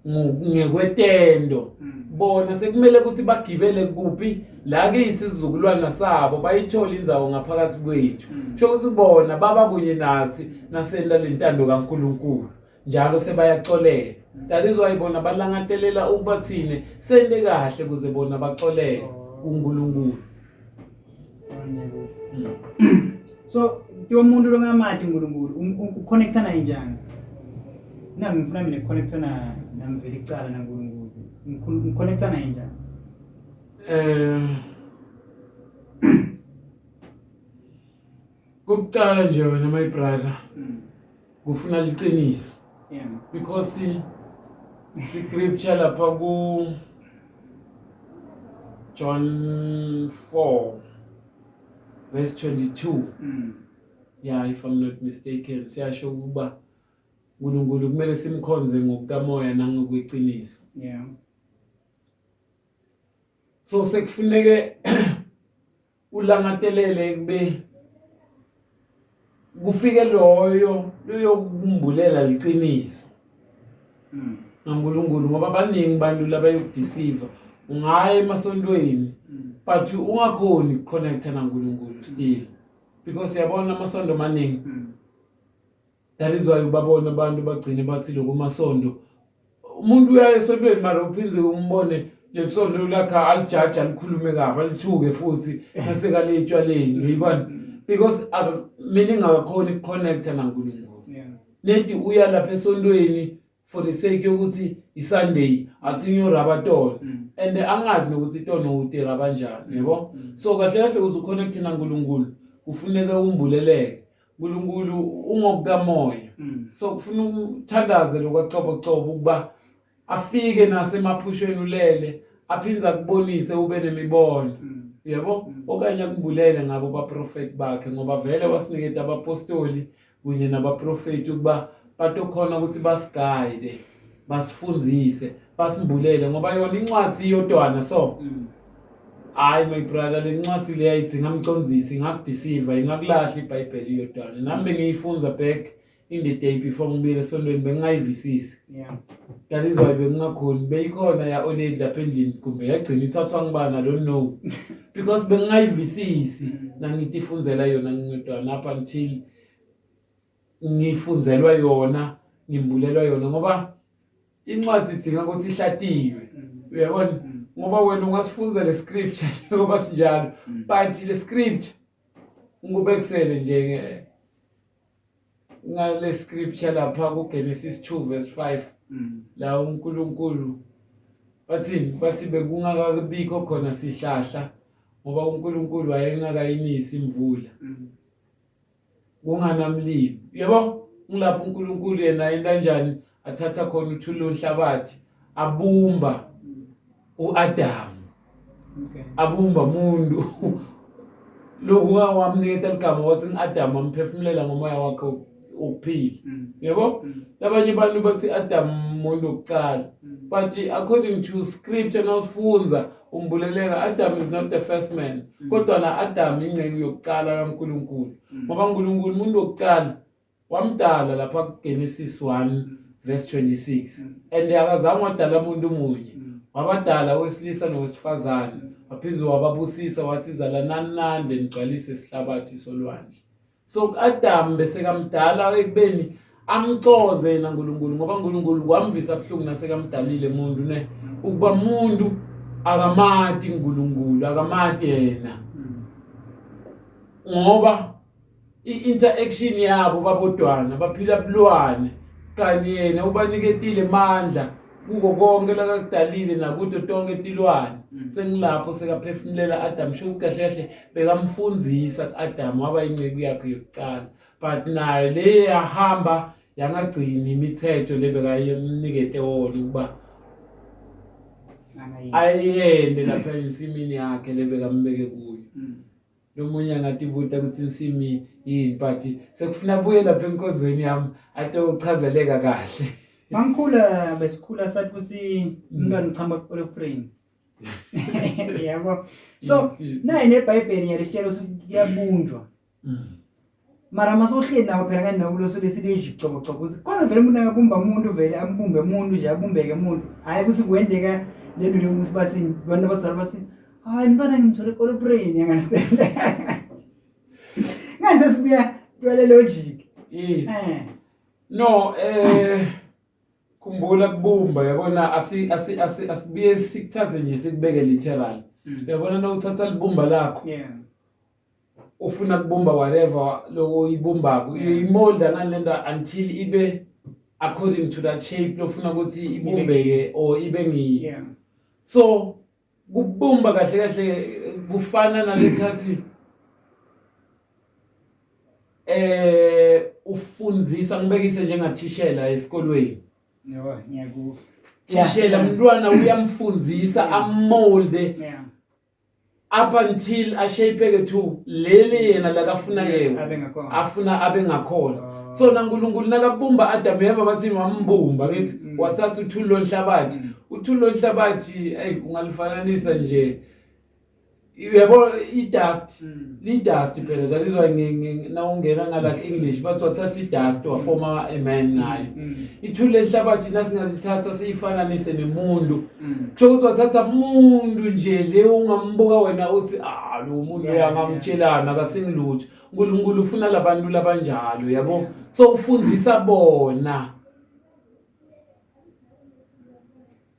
ngekwetendo. Bona sekumele ukuthi bagibele kuphi la kithi isizukulwana sabo bayithole indzawo ngaphakathi kwethu. Kusho ukuthi bona baba kunye nathi nasenta lentando kaNkulunkulu njalo sebayaxolela. That is why bona balangatelela ukuba thine sente kahle ukuze bona baxolele kuNkulunkulu. So umuntu longamati uNkulunkulu uconnecta naye njani? Mina ngifuna mina ukuconnecta na namvela icala naNkulunkulu. Ngiconnecta naye njani? Kokucala nje wena, my brother, kufuna liqiniso because scripture lapha ku John 4 verse 22, yeah, if I'm not mistaken, siyasho ukuba uNkulunkulu kumele simkhonze ngokukamoya nangokweqiniso. So sekufuneke ulangatelele kube kufike loyo loyokumbulela liqiniso ngaNkulunkulu, ngoba baningi bantu labayokudeceive. Ungaya emasontweni but ungakhoni ukuconnecta naNkulunkulu still, because yabona amasonto maningi. That is why ubabona abantu bagcine bathi lokhu masondo, umuntu uya esontweni mara uphinde umbone lesondo lakhe alijaji, alikhulume kabi, alithuke futhi nasekale etshwaleni, uyibona, because meaning akakhoni ukuconnecta naNkulunkulu. Lenti uya lapha esontweni for the sake yokuthi iSunday athi ngiyoraba tona and angazi nokuthi tona utira kanjani, yebo. So kahle kahle uze uconnect naNkulunkulu kufuneka umbuleleke uNkulunkulu ungokukamoya. So kufuna umthandaze lokwacobocobo ukuba afike nasemaphushweni ulele, aphindze akubonise, ube nemibono, yebo, okanye akumbulele ngabo baprofeti bakhe, ngoba vele wasiniketa abapostoli kunye nabaprofeti ukuba batokhona ukuthi basiguide, basifundzise, basimbulele, ngoba yona incwadi iyodwana. So hayi, my brother, le ncwadi leya idzinga mcondzisi, ingakudeceive, ingakulahla iBhayibheli iyodwana. Nami bengiyifunza back. In the day before ngibuyele esontweni bengingayivisisi. That is why bengingakhoni. Beyikhona ya oledi lapha endlini, kumbe yagcina ithathwa ngibani, I don't know, because bengingayivisisi. Nangitifundzela yona ngingedwana up until ngifunzelwa yona, ngimbulelwa yona, ngoba incwadi idzinga ukuthi ihlatiywe. Uyabona? Ngoba wena ungasifunza le scripture njengoba sinjalo, but le scripture, ngikubekisele nje ngale scripture lapha kuGenesis 2 verse 5, la uNkulunkulu bathini? Bathi bekungakabikho khona sihlahla, ngoba uNkulunkulu wayengakayinisi imvula, kunganamlimi, yabo. Ngilapho uNkulunkulu yena yenta kanjani? Athatha khona uthuli lomhlabathi, abumba uAdam. Abumba umuntu lokhu, wamniketa ligama wathi ngi-Adam, wamphefumulela ngomoya wakhe wokuphila, yabo. Labanye abantu bathi Adam umuntu wokucala, but according to scripture, nawusifunza umbuleleka, Adam is not the first man, kodwa na Adam ingceku yokucala kaNkulunkulu, ngoba uNkulunkulu umuntu wokucala wamdala lapha kuGenesis 1 verse 26, and akazange wadala umuntu munye, wabadala owesilisa nowesifazane, waphinde wababusisa wathi, "Zalanani nande, nigcwalise isihlabathi solwandle." So ku-Adam bese kamdala ekubeni amcoze yena uNkulunkulu, ngoba uNkulunkulu kwamvisa buhlungu nasekamdalile umuntu ne ukuba umuntu akamati uNkulunkulu, akamati yena, ngoba i-interaction yabo babodwana baphila bulwane, kanye yena ubaniketile mandla kuko konke lakakudalile nakuto tonke tilwane. Sengilapho sekaphefumulela Adam, sho ukuthi kahle kahle bekamfundzisa ku-Adam, waba inceku yakhe yokucala, but nayo le yahamba yangagcini imithetho le bekayimnikete wona ukuba ayende lapha ensimini yakhe le bekambeke kuyo. Lomunye angatibuta ukuthi insimi yini, but sekufuna abuye lapha enkonzweni yami atochazeleka kahle. Mangikhula, besikhula sathi ukuthi umntwana uchamba kupraying, yabo. So nayi neBhayibheli ngiyalisitshela ukuthi kuyabunjwa, mara masohleli nawo phela ngani nawo kuloso lesileji cobo cobo ukuthi khona vele umuntu angabumba umuntu, vele ambumbe umuntu nje, abumbeke umuntu, hhayi ukuthi kwendeka lento leyo ukuthi bathi abantu abadala bathi, "Hayi, mntwana ngimthole kolobrain." You understand? Ngani sesibuya kwale logic? Yes. No, khumbula kubumba, yabona, asi asi asi asibuye sikuthathe nje sikubeke literal. Uyabona na uthatha libumba lakho, ufuna kubumba whatever loko uyibumbako, uyimolda ngalento until ibe according to that shape lofuna ukuthi ibumbeke or ibe ngiyo. So kubumba kahle kahle kufana nalekhathi ufundzisa, ngibekise njengathishela esikolweni. Yebo, ngiyakuva. Thishela mntwana uyamfundzisa, amolde up until ashapeke to leli yena lakafuna yena abe ngakhona. Afuna abe ngakhona. Oh. So naNkulunkulu nakabumba Adam, yeva bathi wambumba ngithi wathatha uthuli lomhlabathi. Uthuli lomhlabathi, ey, ungalifananisa nje, uyabo, i-dust. Li-dust phela. That is why nawungena ngala English bathi wathatha i-dust wafoma a man ngayo. Ithuli lenhlabathi nasingazithatha siyifananise nemuntu, kusho ukuthi wathatha umuntu nje le ungambuka wena uthi, "Ah, lo muntu uyangamtshelana, akasingilutho." uNkulunkulu ufuna labantu labanjalo, yabo. So ufundzisa bona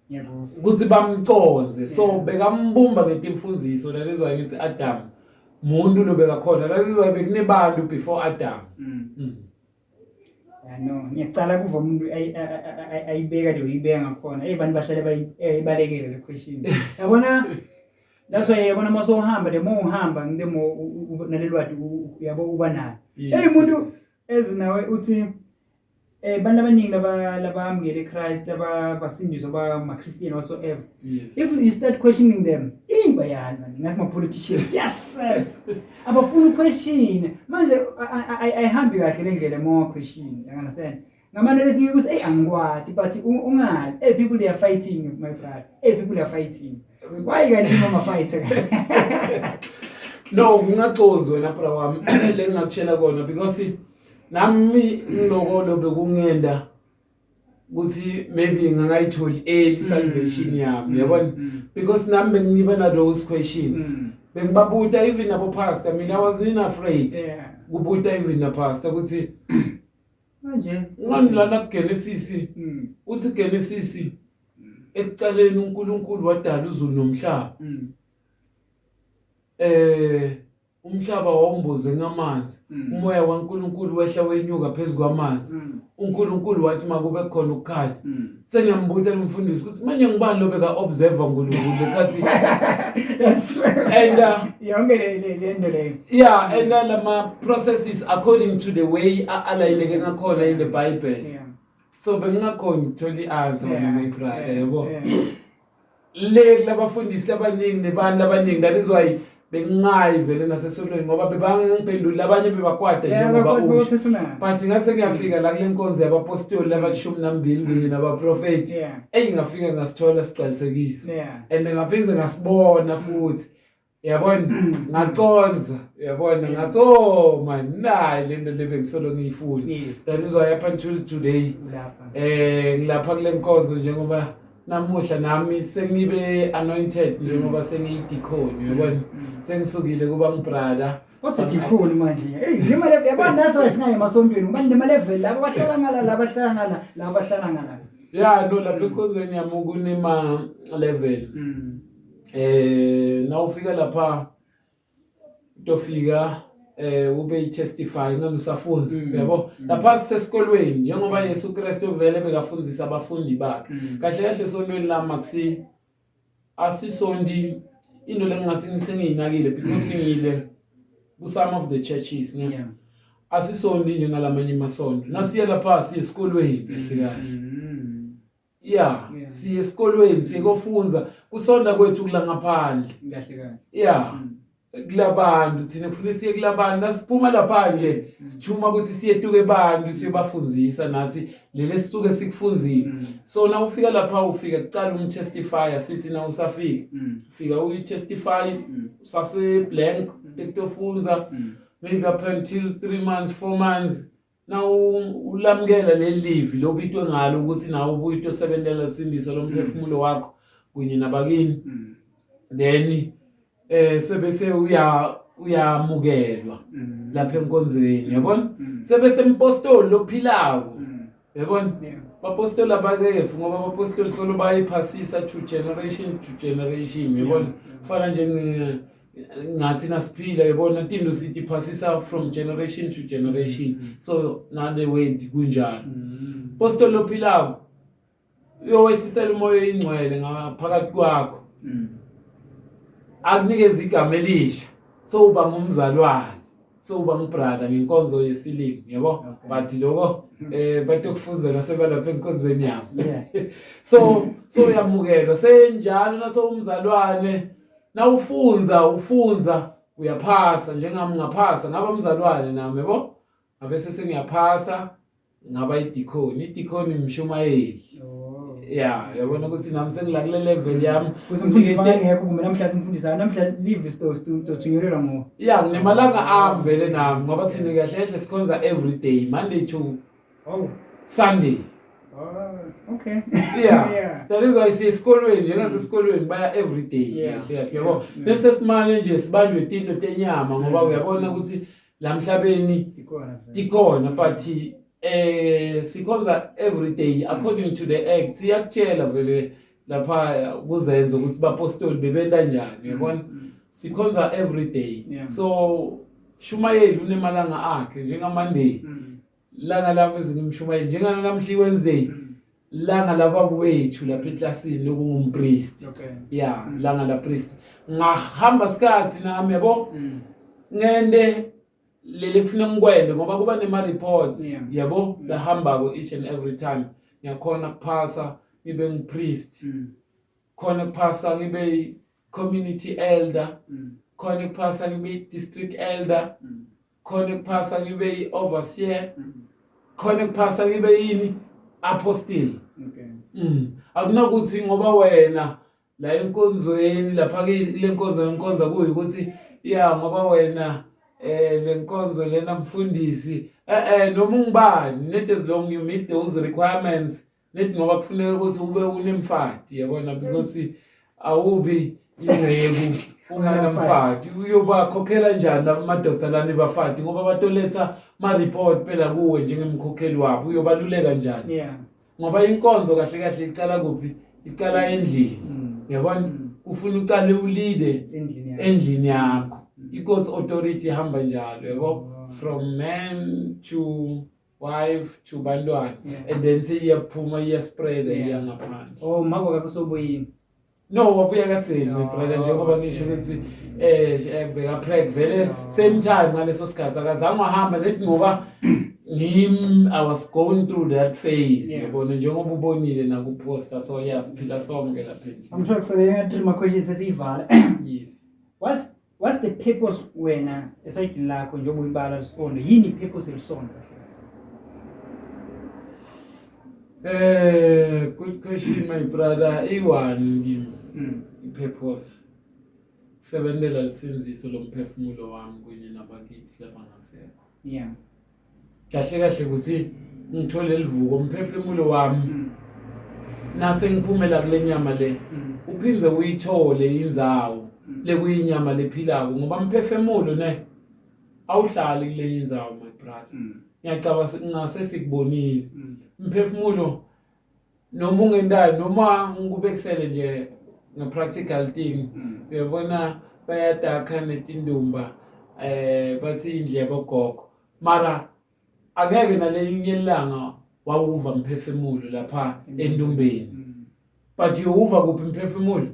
Ngiyakuva. Ukuthi bamconze. So bekambumba ngetimfundziso. That is why ngithi Adam muntu lo bekakhona. That is why bekunebantu before Adam. Ya no, ngiyacala kuva umuntu ayibeka le uyibeka ngakhona. Hey, bantu bahlale bayibalekele le question. Yabona, that's why, yabona, mase uhamba, the more uhamba, the more nalelwati yabo uba nayo. Hey, umuntu ezinawe uthi bantu abaningi laba labamukele Christ, laba basindiswa ba ma Christian whatsoever. If you start questioning them, bayalwa ngathi ma politicians. Yes. Abafuna uquestion. Manje ayihambi kahle le ndlela more question. You understand? Ngamane lethi ukuthi hey, angikwati, but ungali. Hey, people, they are fighting, my brother. Hey, people are fighting. Why kanti mama fight? No, kungaconzi wena bra wami, lengingakutshela kona, because Nami ngiloko lo bekungenda ukuthi maybe ngingayitholi early salvation yami, yabona, because nami bengiba na those questions. Bengibabuta even nabo pastor. Mina I wasn't afraid kubuta even na pastor ukuthi manje ngani lana kuGenesis uthi Genesis ekucaleni uNkulunkulu wadala uzulu nomhlaba, umhlaba wawumbozwe ngamanzi, umoya waNkulunkulu wehla wenyuka phezu kwamanzi, uNkulunkulu wathi makube khona ukukhanya. Sengiyambuta lo mfundisi ukuthi manje ngibani lo beka observe uNkulunkulu lekhathi? That's true. And yonke le nto leyo. Yeah, and lama processes according to the way alayeleke ngakhona in the Bible. So bengingakhoni ukuthola i-answer, my brother, yabo. Le kulabafundisi abaningi nebantu abaningi, that is why bengingayi vele nasesontweni, ngoba bebangiphendula abanye bebakwata njengoba usho. Personal. But ngathi ngiyafika la kule nkonzo yabapostoli abalishumi nambili kunye nabaprofethi, eyi, ngafika ngasithola sigcwalisekisa and ngaphinde ngasibona futhi, yabona, ngaconza, yabona, ngathi, "Oh man, nayi le nto le bengisolo ngiyifuna." That is why up until today Lapha. Ngilapha kule nkonzo, njengoba namuhla nami sengibe anointed njengoba sengiyideacon, uyabona, sengisukile kuba ngibrother. Kodwa dikhoni manje, hey, nema level, yabona, that's why singaye emasontweni, ngoba nema level laba bahlala ngala, laba bahlala ngala, laba bahlala ngala. Yeah, no, lapha enkonzweni yami kunema level. Nawufika lapha utofika ube i-testify ngani usafunza, yabo. Lapha sisesikolweni, njengoba Yesu Kristu vele bekafundisa abafundi bakhe. Kahle kahle esontweni lami akusi asisondi into lengingathi sengiyinakile, because ngiyile ku some of the churches, ne? Asisondi njengalamanye amasonto. Nasiya lapha siye esikolweni kahle kahle. Yeah, siye esikolweni, siye kofunza. Kusonda kwethu kula ngaphandle. Kahle kahle. Yeah. Kulabantu thina kufanele siye kulabantu. Nasiphuma lapha nje sithuma ukuthi siyetuke abantu, siyobafundzisa nathi lele sisuke sikufunzile. So na ufika lapha ufika kucala umtestify, sithi na usafika ufika uyitestify sase blank tekutofunza maybe up until 3 months, 4 months. Na ulamukela leli livi lobitwe ngalo ukuthi nawe ubuye utosebentela sindiso lomphefumulo wakho kunye nabakini, then sebese uya uyamukelwa lapha enkonzweni, yabona, sebese impostoli lophilako, yabona. Bapostoli abakefu, ngoba abapostoli solo bayiphasisa to generation to generation, yabona. Kufana njenge ngathi nasiphila, yabona, tinto sithi phasisa from generation to generation. So na the way kunjalo, postoli lophilako uyowehlisela umoya oyingcwele ngaphakathi kwakho, akunikeza igama elisha, so uba ngumzalwane, so uba ngubrother ngenkonzo yesilimi, yabo. But lokho batokufunza nasebalapha enkonzweni yabo. So uyamukelwa senjalo naso umzalwane. Nawufunza ufunza uyaphasa, njengami ngaphasa ngaba umzalwane nami, yabo, ngabe sengiyaphasa ngaba idikoni. Idikoni imshumayeli. Oh. Ya, yabona ukuthi nami sengila kule level yami. Kuze umfundisi makangekho, kumbe namhla simfundisa namhla live sitothunyelelwa ngo Ya, nginemalanga ami vele nami, ngoba thina kahle kahle sikhonza every day, Monday to Sunday. Oh, okay. Yeah. That is why siye esikolweni, njengasesikolweni baya every day. Kahle kahle, yabo. Lethe simane nje sibanjwe tinto tenyama, ngoba uyabona ukuthi la mhlabeni Tikhona vele. Tikhona, but sikhonza every day according to the Acts. Iyakutshela vele lapha kuzenzo ukuthi bapostoli bebenta njani, uyabona. Sikhonza every day. So shumayeli unemalanga akhe, njengaMonday, langa lami ezingumshumayeli, njenganamhla iWednesday, langa labawethu lapha eklasini lokungumpriest. Yeah. Langa la priest. Ngahamba sikhathi nami, yabo, ngende leli kufuneka ngikwende, ngoba kuba nema reports, yabo, lahambako each and every time. Ngiyakhona kuphasa ngibe ngipriest, khona kuphasa ngibe community elder, khona kuphasa ngibe district elder, khona kuphasa ngibe i-overseer, khona kuphasa ngibe yini, apostle. Akunakuthi ngoba wena la enkonzweni lapha ke, le nkonzo enkonza kuyo, ukuthi ya, ngoba wena le nkonzo lena mfundisi Noma ungubani, net as long you meet those requirements, net ngoba kufuneka ukuthi ube unemfati, yabona, because awubi ingceku unganamfati. Uyobakhokhela njani laba madoda lana bafati, ngoba batoletha ma-report phela kuwe njengemkhokheli wabo, uyobaluleka njani? Ngoba inkonzo kahle kahle icala kuphi? Icala endlini. Yabona? Ufuna ucale ulide endlini yakho. Endlini yakho. I-God's authority ihamba njalo, yabo, from man to wife to bantwana, and then seyiyaphuma, iyaspreada, iya ngaphandle. Oh, mako kakho sobuyini? No, wabuya katheni, my brother, njengoba ngisho ukuthi beka-preg vele. Same time ngaleso sikhathi akazange wahamba nethi ngoba ngim I was going through that phase, yabona, njengoba ubonile nakuposta. So yeah, siphila sonke lapha endlini. I'm sure kusele three more questions sesiyivala. What's the purpose wena esayidini lakho, njengoba uyibala lisondo, yini i-purpose yelisondo kahle kahle? Good question, my brother. I-one kimi i-purpose kusebentela lisindziso lomphefumulo wami kunye nabakithi labangasekho. Kahle kahle ukuthi ngithole livuko umphefumulo wami nase ngiphumela kule nyama le, uphindze uyithole indzawo lekuyinyama lephilako, ngoba umphefumulo ne awuhlali kule indzawo, my brother. Ngiyacaba ngase sikubonile umphefumulo noma ungendani, noma ngikubekisele nje nge-practical thing. Uyabona bayadakha netindumba, bathi indlu yabogogo, mara angeke nalenye ilanga wawuva mphefumulo lapha endumbeni. But uyowuva kuphi umphefumulo?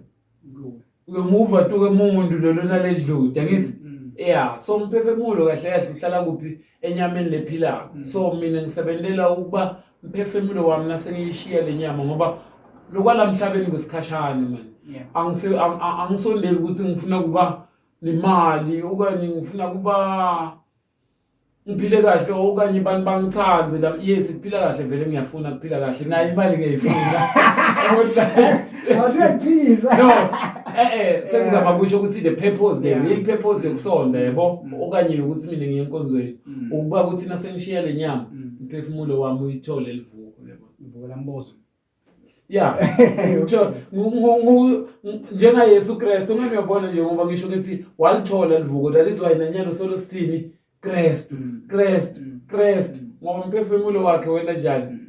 Kuwe. Uyomuva tuke umuntu lolo naledludi, angithi? Yeah, so umphefumulo kahle kahle uhlala kuphi? Enyameni lephilako. So mina ngisebentela ukuba umphefumulo wami nasengiyishiya le nyama, ngoba lokwala mhlabeni kwesikhashana, man. Angisondeli ukuthi ngifuna kuba nemali okanye ngifuna kuba ngiphile kahle okanye abantu bangithande la. Yes, kuphila kahle vele ngiyafuna kuphila kahle, nayo imali ngiyayifuna. Awusuyakuphisa. No, sengizama kusho ukuthi the purpose, the real purpose yokusonda, yabo, okanye ukuthi mina ngiye enkonzweni, ukuba ukuthi nasengishiya le nyama, umphefumulo wami uyithole livuko, yabo. Ivuko lamboso. Yeah, njengaYesu Kristu, ungeke uyabona nje, ngoba ngisho ukuthi walithola livuko. That is why nanyalo solo sithini? Kristu, Kristu, Kristu, ngoba umphefumulo wakhe wena njani?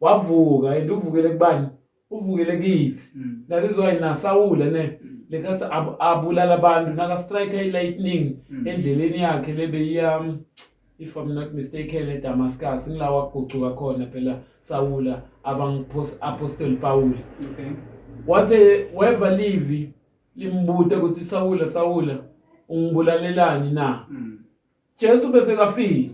Wavuka, and uvukele kubani? Uvukele kithi. That is why naSawula ne lekhathi abulala abantu, naka-strike i-lightning endleleni yakhe lebeyiya, if I'm not mistaken, eDamascus, ngilawa kugucuka khona phela Sawula abangu-apostle Paul. Wathi weva livi limbuta ukuthi, "Sawula, Sawula, ungibulalelani na?" Jesu bese kafile,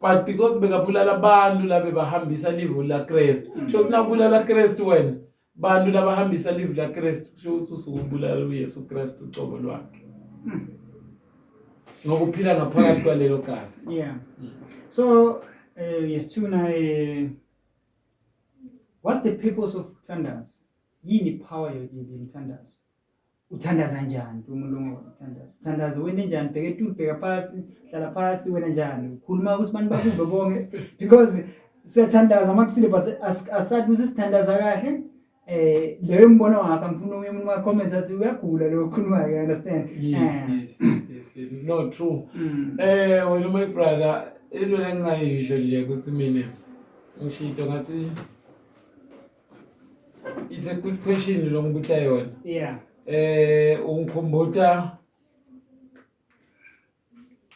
but because bekabulala abantu labe bahambisa livu la Kristu, sho ukuthi nawubulala Kristu wena, bantu labahambisa livu la Kristu, kusho ukuthi usuke ubulala uYesu Kristu ucobo lwakhe, ngoba uphila ngaphakathi kwalelo gazi. Yeah. So, yesithuna, what's the purpose of kuthandaza? Yini power yomthandazo? Uthandaza njani umuntu ongakwazi ukuthandaza? Uthandaza wena njani? Bheka etulu, bheka phasi, hlala phasi, wena njani? Ukhuluma ukuthi abantu bakuve bonke, because siyathandaza makusile, but asathi ukuthi sithandaza kahle. Leyo mbono wakho, angifuni omunye umuntu ma-comments athi uyagula lo okhulumayo, you understand? Yes. Yes, no, true. Wena, my brother, into lengingayisho nje ukuthi mina ngishito ngathi it's a good question lo ngibuta yona. Ungikhumbuta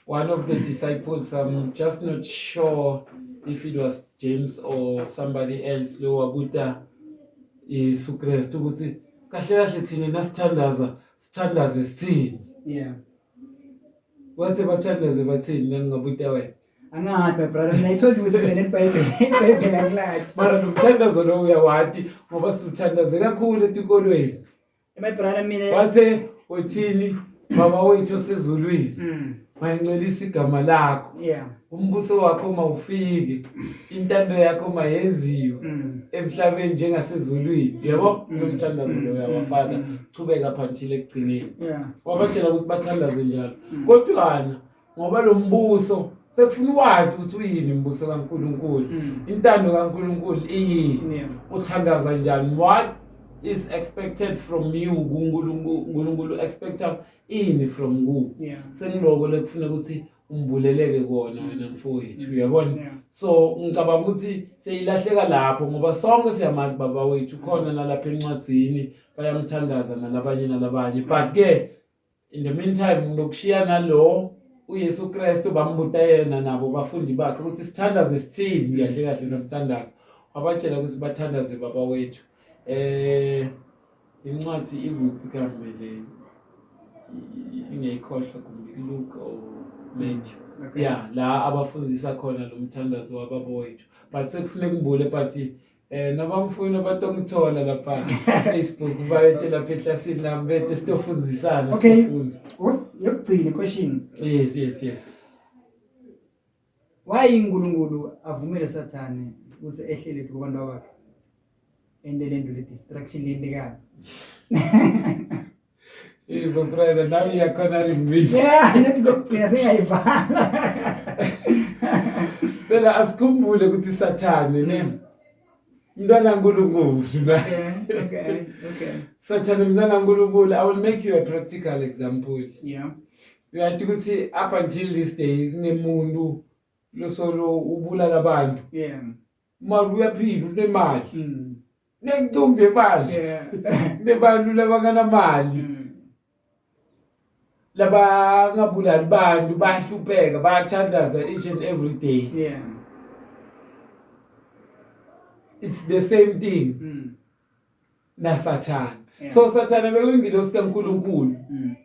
one of the disciples, I'm just not sure if it was James or somebody else, lo wabuta Yesu Kristu ukuthi kahle kahle thina nasithandaza sithandaze sithini? Wathi bathandaze bathini nangingabuta wena? Angazi, my brother. Mina I told you ukuthi mina iBhayibheli, iBhayibheli angiladi. Mara nomthandazo lo uyawati, ngoba siwuthandaze kakhulu etikolweni. My brother, mina Wathe uthini? "Baba wethu osezulwini, mayingcwelisa igama lakho, umbuso wakho mawufike, intando yakho mayenziwe emhlabeni njengasezulwini," yabo. Lo mthandazo loya wafana chubeka phantshile ekugcineni. Wabatshela ukuthi bathandaze njalo, kodwana ngoba lo mbuso Sekufuna ukwazi ukuthi uyini umbuso kaNkulunkulu. Intando kaNkulunkulu iyini? Uthandaza njani? What is expected from you kuNkulunkulu? uNkulunkulu expecta ini from ku? Sengiloko lekufuna ukuthi umbuleleke kona wena mfowethu, uyabona? So ngicabanga ukuthi seyilahleka lapho, ngoba sonke siyamazi baba wethu khona nalapha encwadzini bayamthandaza nalabanye nalabanye, but ke in the meantime ngilokushiya nalo uYesu Kristu bambuta yena nabo bafundi bakhe ukuthi sithandaze sithini kahle kahle nasithandaza. Wabatshela ukuthi bathandaze baba wethu. Incwadi ikuphi kambe le? Ingeyikhohlwa kumbe Luke or Matthew. Yeah, la abafundisa khona lo mthandazo wababa wethu, but sekufuneka ngibule, but nabamfuna batongithola lapha Facebook, bayete lapha eklasini lami, bete sitofundzisana. Sitofunza. Yokugcina question. Yes. Why uNkulunkulu avumele Sathane ukuthi ehlele kubantu bakhe? Ente lento le distraction lentekayo. Hey, my brother, now you are cornering me. Yeah, nathi kokugcina sengiyayivala. Phela asikhumbule ukuthi Sathane ne mntwana kaNkulunkulu. Sathane mntwana kaNkulunkulu. I will make you a practical example. Uyathi ukuthi up until this day kunemuntu losolo ubulala abantu. Mara uyaphila, unemali. Nekucumbi emali. Kunebantu labanganamali. Labangabulali bantu, bayahlupheka, bayathandaza each and every day. It's the same thing naSathane. So Sathane bekuyingilosi kaNkulunkulu.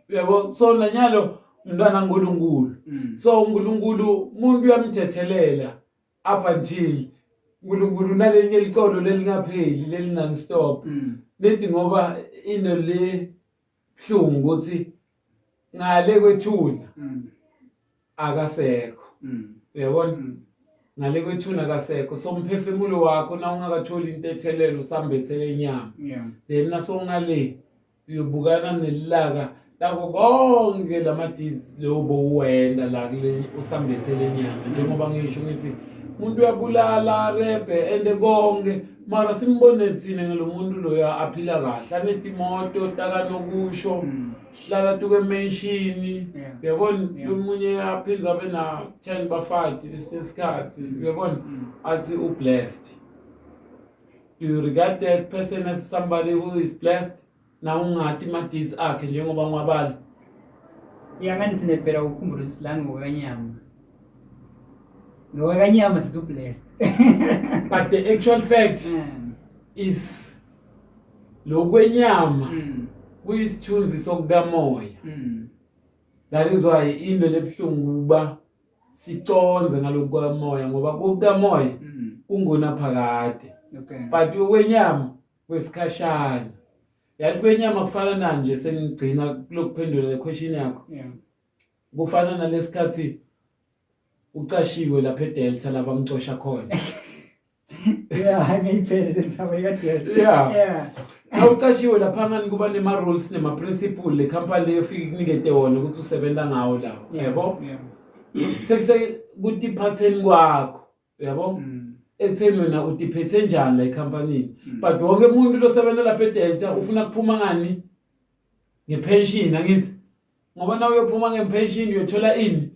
Uyabo? So nanyalo umntwana kaNkulunkulu. So uNkulunkulu umuntu uyamthethelela up until uNkulunkulu nalenye licolo lelingapheli, leli non-stop. Leti ngoba into le buhlungu ukuthi ngale kwethuna akasekho. Uyabona? Ngale kwethuna akasekho. So umphefumulo wakho na ungakatholi intethelelo usambethele inyama. Then nasongale uyobukana nelaka lako konke lama deeds lowo bowenda la kule usambethele inyama. Njengoba ngisho ngithi umuntu uyabulala, rebhe ende konke, mara simbone thina ngalo muntu loyo aphila kahle, anetimoto takanokusho, hlala tuke mansion. Uyabona? Lomunye aphinze abe na 10 bafati lesinye isikhathi, uyabona? Athi u blessed. Do you regard that person as somebody who is blessed na ungati ma deeds akhe njengoba ngwabala? Yeah, ngani thina phela ukukhumbula ukuthi silanga ngokanyama. Ngokanyama sithi blessed. But the actual fact is lokwenyama kuyisithunzi sokukamoya. That is why into lebuhlungu kuba siconze ngalokhu kwamoya, ngoba kukamoya kungunaphakade. But okwenyama kwesikhashana. Yathi kwenyama kufana nanje, sengigcina kulokuphendula le question yakho. Kufana nalesikhathi ucashiwe lapha eDelta lapha ngicosha khona. Yeah, ngiyiphele le ndzaba yika-Delta. Awucashiwe lapha ngani kuba nema rules nema principle le company leyo fika ikunikete wona ukuthi usebenza ngawo lawo. Yabo? Sekuse kutiphatheni kwakho, uyabo? Ekutheni wena utiphethe njani la ekhampanini. But wonke umuntu losebenza lapha eDelta ufuna kuphuma ngani? Ngepension, angithi? Ngoba na uyophuma ngepension uyothola ini?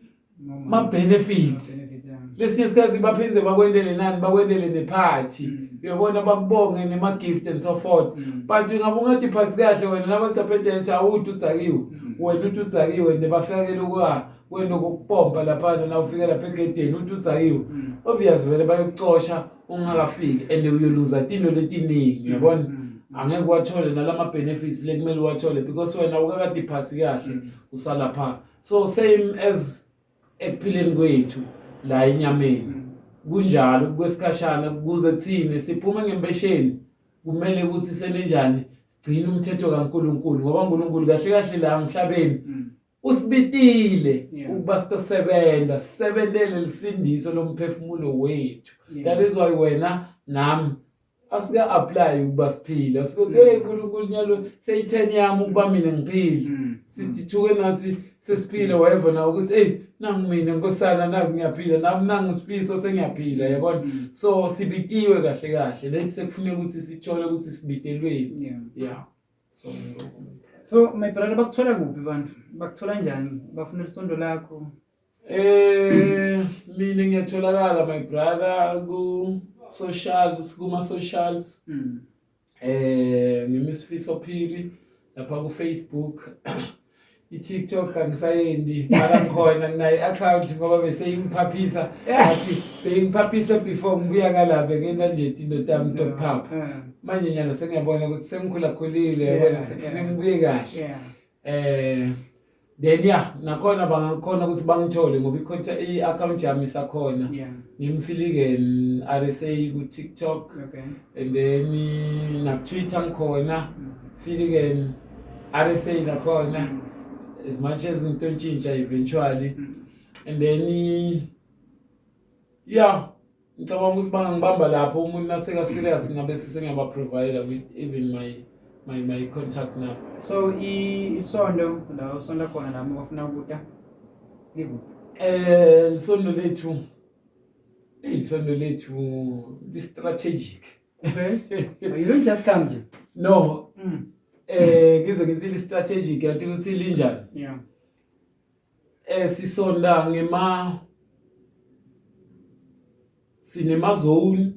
Ma benefits. Benefits, yeah. Lesinye isikhathi baphinde bakwendele nani, bakwendele nephathi. Uyabona, bakubonge nema gift and so forth. But ngabe ungadiphathi kahle wena nabasilapha eDelta, awuthi udzakiwe. Wena uthi udzakiwe ne bafakele ukuha wena ukupompa laphana na ufika lapha egedeni uthi udzakiwe. Obvious vele bayokucosha ungakafiki and uyoluza tinto letiningi, uyabona? Angeke uwathole nalama benefits lekumele uwathole because wena ukakadiphathi kahle usalapha. So same as ekuphileni kwethu la enyameni. Kunjalo kwesikhashana, kuze thine siphume ngempesheni kumele ukuthi senenjani, sigcine umthetho kaNkuluNkulu, ngoba uNkulunkulu kahle kahle la emhlabeni usibitile ukuba sitosebenza, sisebentele lisindiso lomphefumulo wethu. That is why wena nami Asika-apply ukuba siphile, asikuthi hey Nkulunkulu, nyalo seyi-10 yami ukuba mina ngiphile. Sithi thuke nathi sesiphile, wayeva nawe ukuthi hey, nangu mina nkosana, naku ngiyaphila nami, nangu sifiso sengiyaphila, yabona? So sibitiwe kahle kahle, lethi sekufuneka ukuthi sithole ukuthi sibitelweni. Yeah, so ngilokho. So my brother, bakuthola kuphi bantu? Bakuthola njani? Bafuna isondo lakho? Mina ngiyatholakala, my brother, ku socials, kuma socials. NgimiSifiso Phiri lapha ku Facebook. I-TikTok angisayendi, mara ngikhona, nginayo i-account ngoba bese ingiphaphisa. Ngathi beyingiphaphisa before ngibuya ngalapha, ngenta nje tinto tami tokuphapha. Manje nyalo sengiyabona ukuthi sengikhulakhulile, yabona, sekufuneka ngibuye kahle. Then yeah, nakhona bangakhona ukuthi bangithole ngoba i-account yami isakhona. NgimFiligan RSA ku TikTok and then na Twitter ngikhona, Filigan RSA nakhona, as much as ngitotshintsha eventually. And then yeah, ngicabanga ukuthi bangangibamba lapho umuntu naseka serious, ngabe sesengiyaba provide with even my contact number. So isondo la usonda khona la bafuna ukuta likuphi? Isondo lethu li strategic. Okay. Oh, you don't just come nje. No. Ngize ngithi li strategic, yathi ukuthi linjani? Sisonda ngema sinema zone,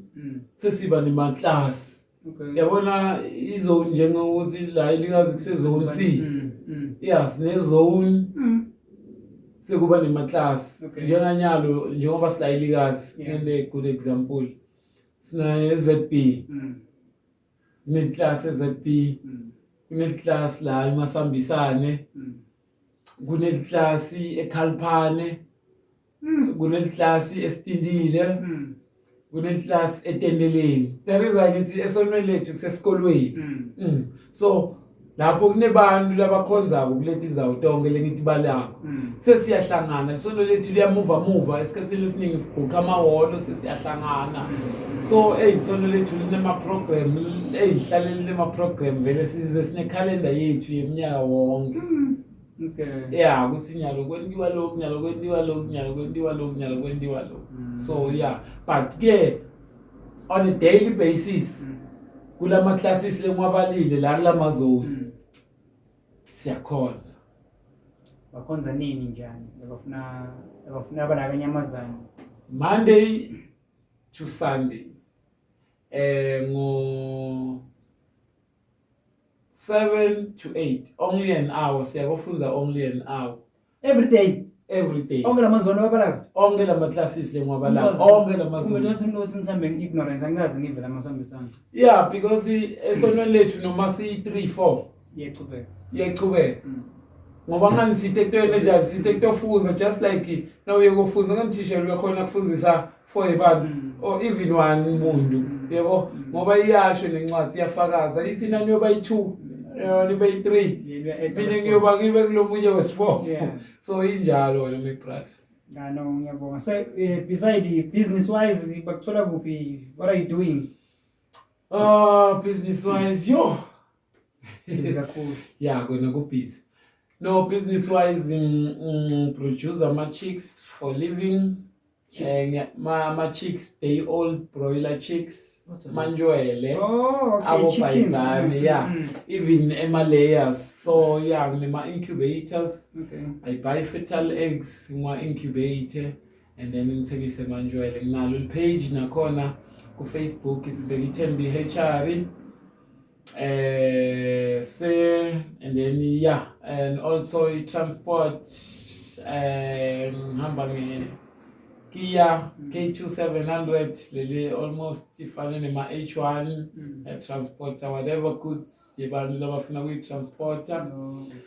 sesiba nema class. Yabona izone, njengokuthi la ilikazi kuse zone C. Yeah, sine zone, sekuba nema class. Njenganyalo njengoba sila ilikazi, ngene good example. Sina ZB. Kune class eZB. Kune class la eMasambisane. Kune class eKhalphane. Kune class eStindile. Kune class eTendeleni. That is why ngithi esonweni lethu kusesikolweni. So lapho kunebantu labakhonzako kuleti ndzawo tonke lengitibalako. Sesiyahlangana, lisondo lethu liyamuva muva, esikhathini esiningi sibhukha amahholo, sesiyahlangana. So eyi, isondo lethu linema-program, eyi, lihlale linema-program vele, size sinekhalenda yethu yeminyaka wonke. Ya, ukuthi nyalo kwentiwa lokhu, nyalo kwentiwa lokhu, nyalo kwentiwa lokhu, nyalo kwentiwa lokhu. So yeah, but ke on a daily basis, kulama classes lengiwabalile la kulama zone, siyakhonza. Bakhonza nini, njani? Abafuna abalakanyamazane. Monday to Sunday ngo 7 to 8, only an hour, siyakufunza only an hour. Every day? Every day. Onke lamazone wabalaka? Onke lama classes lengiwabalaka, onke lama zone. Umuntu mhlambe ignorance, angikaze ngive lamasambisana. Yeah, because esonweni lethu noma siyi 3 4 Iyachubeka. Iyachubeka. Ngoba ngani sithe kutweni enjani, sithe kutofunza, just like nawuye kofunza ngani thishela uyakhona kufundzisa four abantu or even one umuntu, yebo, ngoba iyasho nencwadi, iyafakaza, ithi nani yoba yi-two, nibe yi-three, mina ngiyoba ngibe kulo munye wesi-four. So injalo wena, my brother. Ah, no, ngiyabonga. So beside business wise, bakuthola kuphi? What are you doing? Business wise, yo. Busy kakhulu. Yeah, kona kubusy. No, business wise, produce ama chicks for living. Chicks? Ma chicks, day old broiler chicks. What's that? Manjwele. Oh, okay. Abo Chickens. bhayizane, yeah. Even ema layers. So yeah, nginema incubators. I buy fertile eggs, ngiwa incubate and then ngithengise manjwele. Nginalo page nakhona ku Facebook, isibeka iThembi Hatchery. Se and then yeah, and also i-transport, ngihamba nge Kia K2 700, leli almost ifane nema H1, transporter whatever goods yebantu labafuna kuyi-transporter. Oh, okay.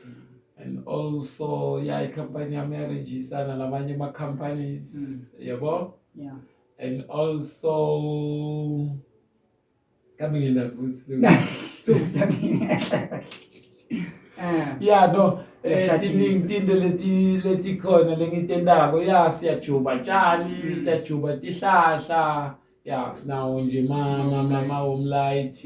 And also yeah, ikhampani yami iyarejista nalamanye ama-companies, yabo. And also kambe ngenda futhi. So, ah. Yeah, no, Uyashadisa. tiningi tinto leti letikhona lengitendako. Ya, siyajuba tshani, siyajuba tihlahla. Yeah, sinawo nje ma home light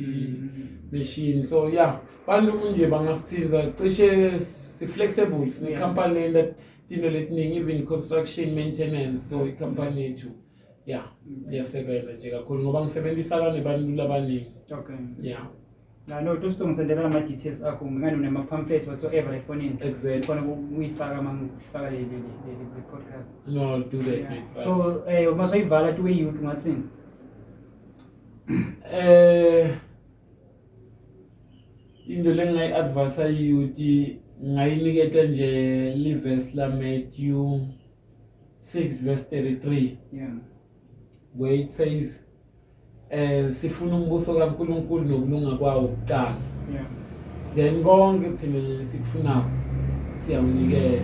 machine. So yeah, bantu nje bangasithinza, cishe si-flexible, sine-company lenta tinto letiningi, even construction, maintenance. So i-company yethu, yeah, iyasebenza nje kakhulu ngoba ngisebenzisana nebantu labaningi. Yeah. No, tusito ngisendela ama-details akho, ngani unama-pamphlet whatsoever efonini. Exactly. Khona kuyifaka uma ngifaka le podcast. No, I'll do that. Mate, So uma soyivala tuwe youth ungathini? Into lengingayi-advisa youth, ngingayiniketa nje livesi la Matthew 6 verse 33, where it says sifuna umbuso kaNkuluNkulu nokulunga kwawo kuqala, then konke thina lesikufunako siyawunikela,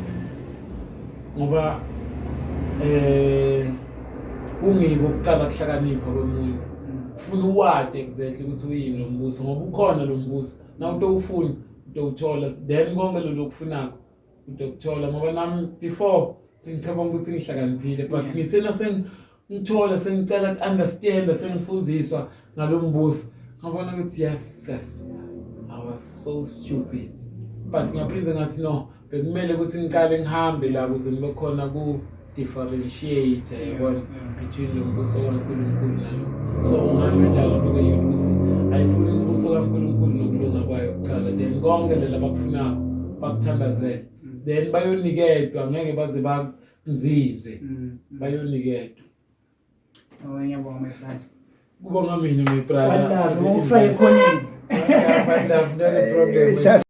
ngoba kungiko ukucala kuhlakanipha kwemuntu. Ufuna uwade exactly ukuthi uyini lo mbuso, ngoba ukhona lo mbuso, na utowufuna utowuthola, then konke lo lokufunako utokuthola. Ngoba nami before ngicabanga ukuthi ngihlakaniphile, but ngithe sengithola, sengicela ku-understand, sengifundziswa ngalo mbuso, ngabona ukuthi yes, I was so stupid. But ngiyaphinde ngathi no, bekumele ukuthi ngicale ngihambe la ukuze ngibe khona ku-differentiate, yabona, between lo mbuso kaNkulunkulu nalo. So ungasho njalo ke ukuthi ayifuni umbuso kaNkulunkulu nokulunga kwayo kuqala, then konke lela abakufunako bakuthandazele, then bayonikedwa, ngeke baze banzinze, bayoniketwa. Oh, ngiyabonga, my brother. Kubonga mina, my brother. One love, ngokufaka ekhoneni. One love, not a problem.